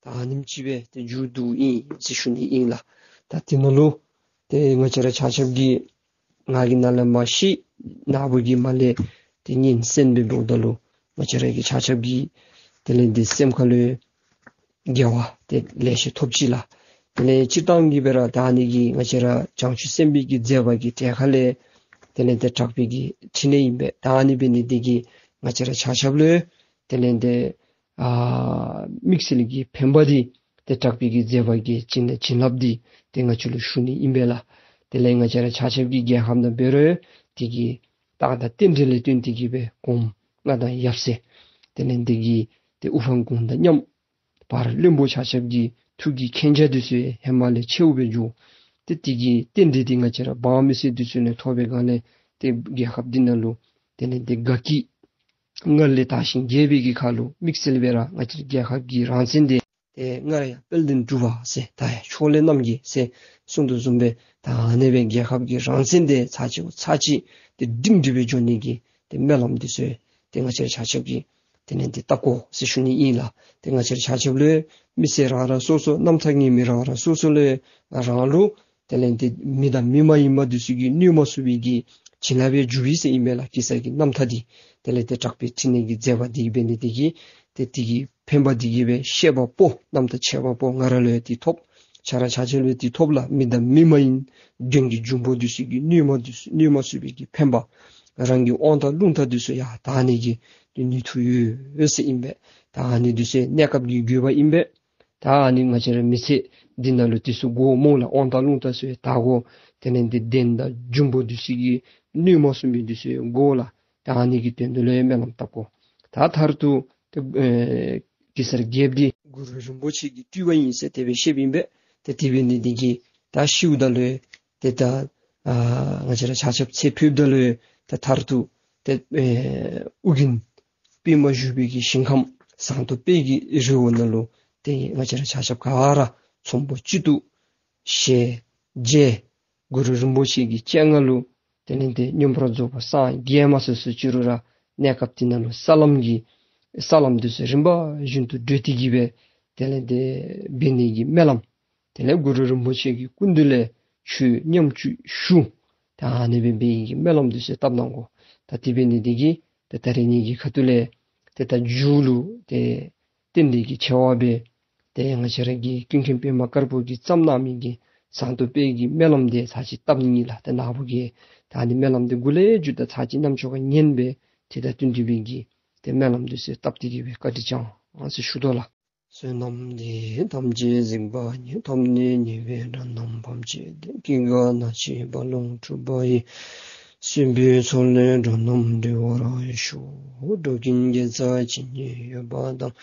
ད་ཨ་ནེམ་ཅིག་སྦེ་ཏེ་མཇུག་བསྡུཝ་ཨིན་ཟེར་ཞུ་ནི་ཨིན་ལགས། ད་དེ་ནང་ལུ་ཏེ་ང་བཅས་ར་ཆ་ཁྱབ་ཀྱིས་ང་གིས་ནཱ་ལས་མར་བཤད་ནཱ་བུ་གིས་མར་ལས་ཏེ་སྙན་གསན་སྦེ་འབདཝ་ད་ལུ་ང་བཅས་ར་གི་ཆ་ཁྱབ་ཀྱིས་དེ་ལས་ཏེ་སེམས་ཁ་ལུ་དགེ་བ་ཏེ་ལེ་ཤ་ཐོབ་ཅི་ལགས། དེ་ལས་སྤྱིར་བཏང་གི་སྦེ་ར་ད་ཨ་ནི་གི་ང་བཅས་ར་བྱང་ཆུབ་སེམས་དཔའི་གི་མཛད་པ་གི་གྲལ་ཁ་ལས་དེ་ལས་ཏེ་དྲག་པོའི་གི་ཕྲིན་ལས་ཨིན་པས། ད་ཨ་ནི་འབད་ནི་འདི་གིས་ང་བཅས་ར་ཆ་ཁྱབ་ལུ་དེ་ལས་ཏེ་ ཨ་དམིགས་བསལ་གྱི་ཕན་པ་འདི་ཏེ་དྲག་པོའི་གི་མཛད་པ་གི་བྱིན་བྱིན་རླབས་འདི་ཏེ་ང་བཅས་ལུ་ཞུ་ནི་ཨིན་པས་ལགས། དེ་ལས་ང་བཅས་ར་ཆ་ཁྱབ་ཀྱི་རྒྱལ་ཁབ་ནང་འབད་རུང་དེ་གི་རྟགས་དང་རྟེན་འབྲེལ་ལས་བརྟེན་ཏེ་གི་སྦེ་གོངམ་མངའ་ཐང་ཡབ་སྲས་དེ་ལས་དེ་གི་ཏེ་དབུ་འཕང་དགུང་དང་མཉམ་བར་བློན་པོ་ཆ་ཁྱབ་ཀྱི་ཐུགས་ཀྱི་མཁྱེན་རྒྱ་འདི་ཚུ་ཧེ་མ་ལས་ཆེཝ་སྦེ་འགྱོ། ཏེ་དེ་གི་རྟེན་འབྲེལ་འདི་ང་བཅས་ར་འབངས་མི་སེར་འདི་ཚུ་ནང་ཐོབ་པའི་སྒང་ལས་ཏེ་རྒྱལ་ཁབ་འདི་ནང་ལུ་དེ་ལས་དེ་དགའ་སྐྱིད་སྔར་ལས་དར་ཞིང་རྒྱས་པའི་གི་ཁར་ལུ་དམིགས་བསལ་སྦེ་ར་ང་བཅས་རྒྱལ་ཁབ་ཀྱི་རང་བཙན་འདི་ཏེ་སྔར་ཡང་དཔལ་ལྡན་འབྲུག་པ་ཟེར་ད་ཡང་ཕྱོགས་ལས་རྣམ་རྒྱལ་ཟེར་གསུངས་དོ་བཟུམ་སྦེ་ད་ཨ་ནི་སྦེ་རྒྱལ་ཁབ་ཀྱི་རང་བཙན་འདི་ཚར་གཅིག་ཚར་གཅིག་ཏེ་སྒྲིང་སྒྲི་སྦེ་འགྱོ་ནི་གི་ཏེ་སྨོན་ལམ་འདི་ཚུ་ཏེ་ང་བཅས་ར་ཆ་ཁྱབ་ཀྱིས་དེ་ལས་དེ་བཏབ་དགོ་ཟེར་ཞུ་ནི་ཨིན་ལགས། ཏེ་ང་བཅས་ར་ཆ་ཁྱབ་ལུ་མི་སེར་རང་རང་སོ་སོ་རྣམ་ཐར་ངེས་མི་རང་རང་སོ་སོ་ལུ་རང་ལུ་དེ་ལས་དེ་མི་དང་མི་མ་ཡིན་པ་འདི་ཚུ་གིས་གནོད་མ་ཚུགས་པའི་གི་བྱིན་རླབས་སྦེ་འཇུག་པས་ཟེར་ཨིན་པས་ལགས། གེ་སར་གྱི་རྣམ་ཐར་འདི་དེ་ལས་དེ་དྲག་པོའི་ཕྲིན་ལས་ཀྱི་མཛད་པ་འདི་འབད་ནི་དེ་གིས་ཏེ་དེ་གི་ཕན་པ་འདི་གིས་སྦེ་ཤེས་པ་པོ་རྣམ་ཐར་འཆད་པ་པོ་ང་ར་ལུ་ཡང་འདི་ཐོབ། ཆ་ར་ཆ་ཁྱབ་ལུ་འདི་ཐོབ་ལགས། མི་དང་མི་མ་ཡིན་གྱོན་གྱི་འབྱུང་པོ་འདི་ཚུ་གིས་གནོད་མ་འདི་ཚུ་གནོད་མ་ཚུགས་པའི་གི་ཕན་པ་རང་གི་དབང་ཐང་རླུང་རྟ་འདི་ཚུ་ཡང་དར་ནི་གི་ཏེ་ནུས་མཐུ་ཡོད་ཟེར་ཨིན་པས། ད་ཨ་ནི་འདི་ཚུ་གནས་སྐབས་ཀྱི་དགོས་པ་ཨིན་པས། ད་ཨ་ནི་ང་བཅས་ར་མི་ཚེ་འདི་ནང་ལུ་དུས་ཚོད་དགོ་སྨོ་ལགས། དབང་ཐང་རླུང་རྟ་ཚུ་ཡང་དར་དགོ། དེ་ལས་འདི་གདོན་དང་འབྱུང་པོ་འདི་ཚུ་གིས་གནོད་མ་ཚུགས་པའི་འདི་ཚུ་ཡང་དགོ་ལགས། ད་ཨ་ནི་གི་དོན་དུ་ལུ་ཡང་སྨོན་ལམ་བཏབ་དགོ། ད་མཐར་ཐུག་ཏེ་ཨེ་གེ་སར་རྒྱལཔོ་འདི་གུ་རུ་རིན་པོ་ཆེ་གི་སྤྲུལ་པ་ཨིན་ཟེར་དེ་སྦེ་བཤདཔ་ཨིན་པས། ཏེ་དེ་འབད་ནི་འདི་གིས་ད་ཤིཝ་ད་ལུ་ཏེ་ད་ཨ་ང་བཅས་ར་ཆ་ཁྱབ་ཚེ་འཕོཝ་ད་ལུ་ད་མཐར་ཐུག་ཏེ་ཨེ་ཨོ་རྒྱན་པདྨ་བཞུགས་པའི་གི་ཞིང་ཁམས་ཟངས་མདོག་དཔལ་གྱི་རི་བོ་ནང་ལུ་ཏེ་ང་བཅས་ར་ཆ་ཁྱབ་ག་ར་ཚོམ་བུ་གཅིག་ཏུ་ཞལ་མཇལ། གུ་རུ་རིན་པོ་ཆེ་གི་སྤྱན་སྔར་ལུ་དེ་ལས་དེ་མངོན་པར་རྫོགས་པར་སངས་རྒྱས་མ་ཚུགས་ཚུགས་ཅི་རུང་ར་གནས་སྐབས་དེ་ནང་ལུ་ས་ལམ་གྱི་ས་ལམ་འདི་ཚུ་རིམ་པ་བཞིན་དུ་བགྲོད་དེ་གི་སྦེ་དེ་ལས་དེ་འབད་ནི་གི་སྨོན་ལམ། དེ་ལས་གུ་རུ་རིན་པོ་ཆེ་གི་སྐུ་མདུན་ལས་ཆོས་ཉམས་བཅོས་ཞུ། ད་ཨ་ནི་སྦེ་འབད་ནི་གི་སྨོན་ལམ་འདི་ཚུ་བཏབ་གནང་དགོ། ད་དེ་འབད་ནི་འདི་གིས་ཏེ་ད་རིས་ངེ་གི་ཁ་ཐུག་ལས་ཏེ་ད་མཇུག་ལུ་ཏེ་རྟེན་འབྲེལ་གྱི་ཆེ་བ་སྦེ་ཏེ་ང་བཅས་ར་གི་ཀུན་མཁྱེན་པདྨ་དཀར་པོ་གིས་བརྩམས་གནང་མི་གི་ཟངས་མདོག་དཔལ་གྱི་སྨོན་ལམ་འདི་ཚར་གཅིག་བཏབ་ནི་ཨིན་ལགས། ཏེ་ནཱ་བུ་གིས་ད་ཨ་ནི་སྨོན་ལམ་འདི་མགུ་ལས་མཇུག་ད་ཚར་གཅིག་རྣམ་ཅོ་ཁར་ཉན་སྦེ་ཏེ་ད་བསྟུན་ཏེ་འབད་ནི་གི་ཏེ་སྨོན་ལམ་འདི་ཚུ་བཏབ་སྟེ་གི་སྦེ་བཀའ་དྲིན་བསྐྱང་ཟེར་ཞུ་དོ་ལགས། བསོད་ནམས་འདི་ཡིས་ཐམས་ཅད་གཟིགས་པ་ཉིད། ཐོབ་ནས་ཉེས་པའི་དགྲ་རྣམས་ཕམ་བྱས་ཏེ། སྐྱེ་རྒ་ན་འཆིའི་རྦ་ཀློང་འཁྲུགས་པ་ཡི། སྲིད་པའི་མཚོ་ལས་འགྲོ་རྣམས་སྒྲོལ་བར་ཤོག། འགྲོ་ཀུན་དགེ་རྩ་ཇི་སྙེད་ཡོད་པ་དང་།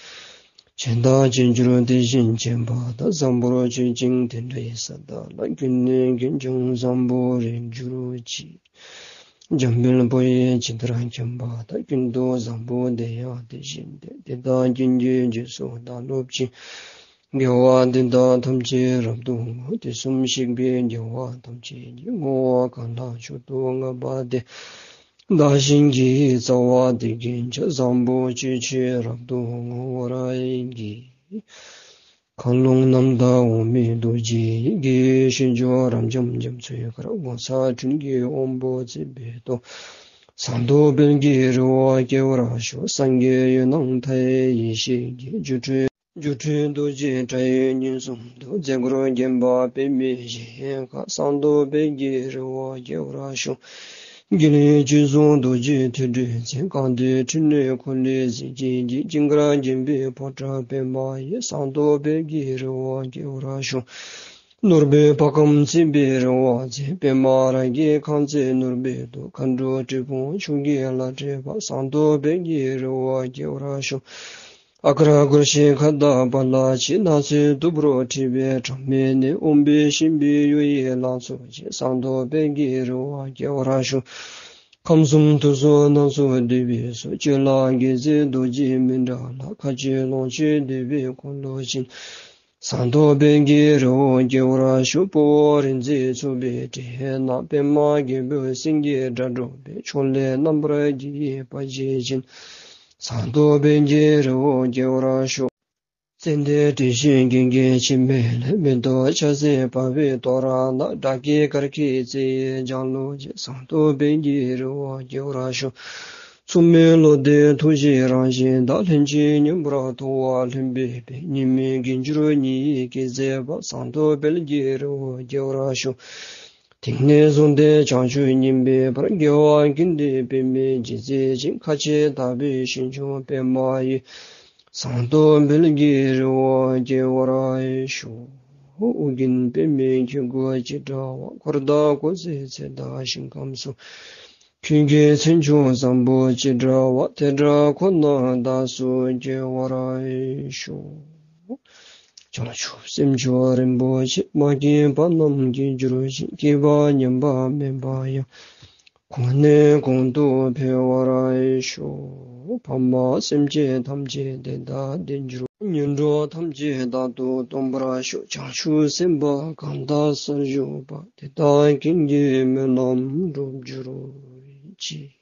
བྱས་དང་བྱེད་འགྱུར་དེ་བཞིན་བྱེད་པ་དང་། བཟང་པོར་སྤྱོད་ཅིང་དེ་འདྲའི་ས་དག་ལ། ཀུན་ནས་ཀུན་ཀྱང་བཟང་པོར་རེག་གྱུར་ཅིག། འཇམ་དཔལ་དཔའ་བོས་ཇི་ལྟར་མཁྱེན་པ་དང་། ཀུན་ཏུ་བཟང་པོ་དེ་ཡང་དེ་བཞིན་ཏེ། དེ་དག་ཀུན་གྱི་རྗེས་སུ་བདག་སློབ་ཅིང་། དགེ་བ་འདི་དག་ཐམས་ཅད་རབ་ཏུ་བསྔོ། དུས་གསུམ་གཤེགས་པའི་རྒྱལ་བ་ཐམས་ཅད་ཀྱིས། བསྔོ་བ་གང་ལ་མཆོག་ཏུ་བསྔགས་པ་དེས། བདག་གཞན་གྱི་རྩ་བ་དེ་ཀུན་ཀྱང་། བཟང་པོ་སྤྱོད་ཕྱིར་རབ་ཏུ་བསྔོ་བར་བགྱི། མཁའ་ཀློང་རྣམ་དག་འོག་མིན་རྡོ་རྗེ་ཡི། རྒྱལ་བའི་ཞིང་མཆོག་རབ་འབྱམས་རྒྱ་མཚོའི་ཁར། ངོ་མཚར་སྤྲིན་གྱི་དབང་པོ་གཙིགས་པའི་ཏོག། ཟངས་མདོག་དཔལ་གྱི་རི་བོར་སྐྱེ་བར་ཤོག། སངས་རྒྱས་ཡུལ་སྣང་མཐའ་ཡས་ཡེ་ཤེས་ཀྱི། སྒྱུ་འཕྲུལ་སྒྱུ་འཕྲུལ་རྡོ་རྗེ་དྲ་ཡི་གཉན་གསུམ་དུ། རྩེ་དགུར་བརྒྱན་པ་པདྨའི་ཞིང་ཁམས། ཟངས་མདོག་དཔལ་གྱི་རི་བོར་སྐྱེ་བར་ཤོག། རྒྱལ་བའི་སྤྱན་ཟུང་རྡོ་རྗེ་ཐོད་ཕྲེང་རྩལ། གང་འདུལ་འཕྲིན་ལས་འཁོར་ལོའི་གཟི་བརྗིད་ཀྱིས། ཅི་དགར་བརྒྱན་པའི་ཕོ་བྲང་པདྨ་ཡི། ཟངས་མདོག་དཔལ་གྱི་རི་བོར་སྐྱེ་བར་ཤོག། ནོར་བུའི་བ་གམ་བརྩེགས་པའི་རི་བོར་རྩེ། པདྨ་རཱ་གའི་ཁང་བརྩེགས་ནོར་བུའི་ཏོག། མཁའ་འགྲོ་སྤྲུལ་སྐུ་ཕྱོགས་ཀྱི་ལྷ་བྲེས་པ། ཟངས་མདོག་དཔལ་གྱི་རི་བོར་སྐྱེ་བར་ཤོག། ཨ་གར་གུ་ཤྲི་ཁ་ཏ་པ་ལ་ཕྱི། སྣ་ཚོགས་དུག་ཕོར་འཁྲིགས་པའི་གྲངས་མེད་ནས། དབང་པོ་གཤིན་པོའི་གཡུལ་ཡི་ལང་ཚོ་ཆེ། ཟངས་མདོག་དཔལ་གྱི་རི་བོར་སྐྱེ་བར་ཤོག། ཁམས་གསུམ་དུག་གསུམ་སྣ་ཚོགས་འདུས་པའི་ཚོགས། བཅོ་ལྔ་དགེ་རྩའི་རྡོ་རྗེ་མཎྜལ་ལ། མཁའ་སྤྱོད་ལོངས་སྤྱོད་འདུས་པའི་འཁོར་ལོ་ཅན། ཟངས་མདོག་དཔལ་གྱི་རི་བོར་སྐྱེ་བར་ཤོག། དཔའ་བོ་རིག་འཛིན་ཚོགས་པའི་སྤྲིན་ནག། པདྨ་རྒྱལ་པོའི་སེང་གེའི་སྒྲ་སྒྲོགས་པའི། ཕྱོགས་ལས་རྣམ་པར་རྒྱལ་བའི་དཔལ་གྱི་སྤྱན། ཟངས་མདོག་དཔལ་གྱི་རི་བོར་སྐྱེ་བར་ཤོག། ཙན་དན་དྲི་ཞིམ་གོས་ཀྱི་ཕྱེ་མ་ལས། མེ་ཏོག་ཕྱག་མཚན་བ་བའི་ཏོག་ར་དང་། སྒྲ་སྐད་གར་མཁན་རྩེ་ཡི་ལྗང་གླུ་ཆེ། ཟངས་མདོག་དཔལ་གྱི་རི་བོར་སྐྱེ་བར་ཤོག། མཚོ་མོའི་ལོ་ཟླའི་ཐུགས་བཞེད་རང་བཞིན་དང་། ལྷན་ཅིག་མཉམ་པར་ཐུབ་པ་ལྷུན་པོའི་དཔལ། ཉི་མའི་རྒྱན་གྱུར་ཉི་ཡིས་བསྐྱེད་མཛད་པ། ཟངས་མདོག་དཔལ་གྱི་རི་བོར་སྐྱེ་བར་ཤོག། དེང་ནས་བཟུང་སྟེ་བྱང་ཆུབ་ཉིད་པའི་བར། རྒྱལ་བ་ཀུན་འདུས་པདྨའི་རྒྱལ་མཚན་ཅན། མཁའ་སྤྱོད་དག་པའི་ཞིང་མཆོག་པདྨ་ཡི། ཟངས་མདོག་དཔལ་གྱི་རི་བོ་རྒྱས་པར་ཤོག། ཨོ་རྒྱན་པདྨའི་སྐྱེ་དགུ་ཅི་འདྲ་བ། འཁོར་དང་འཁོར་ཚེ་ཚེ་དང་ཞིང་ཁམས་གསུམ། ཁྱོད་ཀྱི་མཚན་མཆོག་བཟང་པོ་ཅི་འདྲ་བ། དེ་འདྲ་ཁོ་ན་བདག་སུ་སྐྱེ་བར་ཤོག། བྱང་ཆུབ་སེམས་མཆོག་རིན་པོ་ཆེ། མ་སྐྱེས་པ་རྣམས་སྐྱེ་གྱུར་ཅིག། སྐྱེས་པ་ཉམས་པ་མེད་པ་ཡང་། གོང་ནས་གོང་དུ་འཕེལ་བར་ཤོག། ཕ་མ་སེམས་ཅན་ཐམས་ཅད་བདེ་དང་ལྡན་གྱུར། ངན་འགྲོ་ཐམས་ཅད་རྟག་ཏུ་སྟོངས་པར་ཤོག། བྱང་ཆུབ་སེམས་དཔའ་གང་དག་སར་བཞུགས་པ། དེ་དག་ཀུན་གྱི་སྨོན་ལམ་འགྲུབ་གྱུར་ཅིག།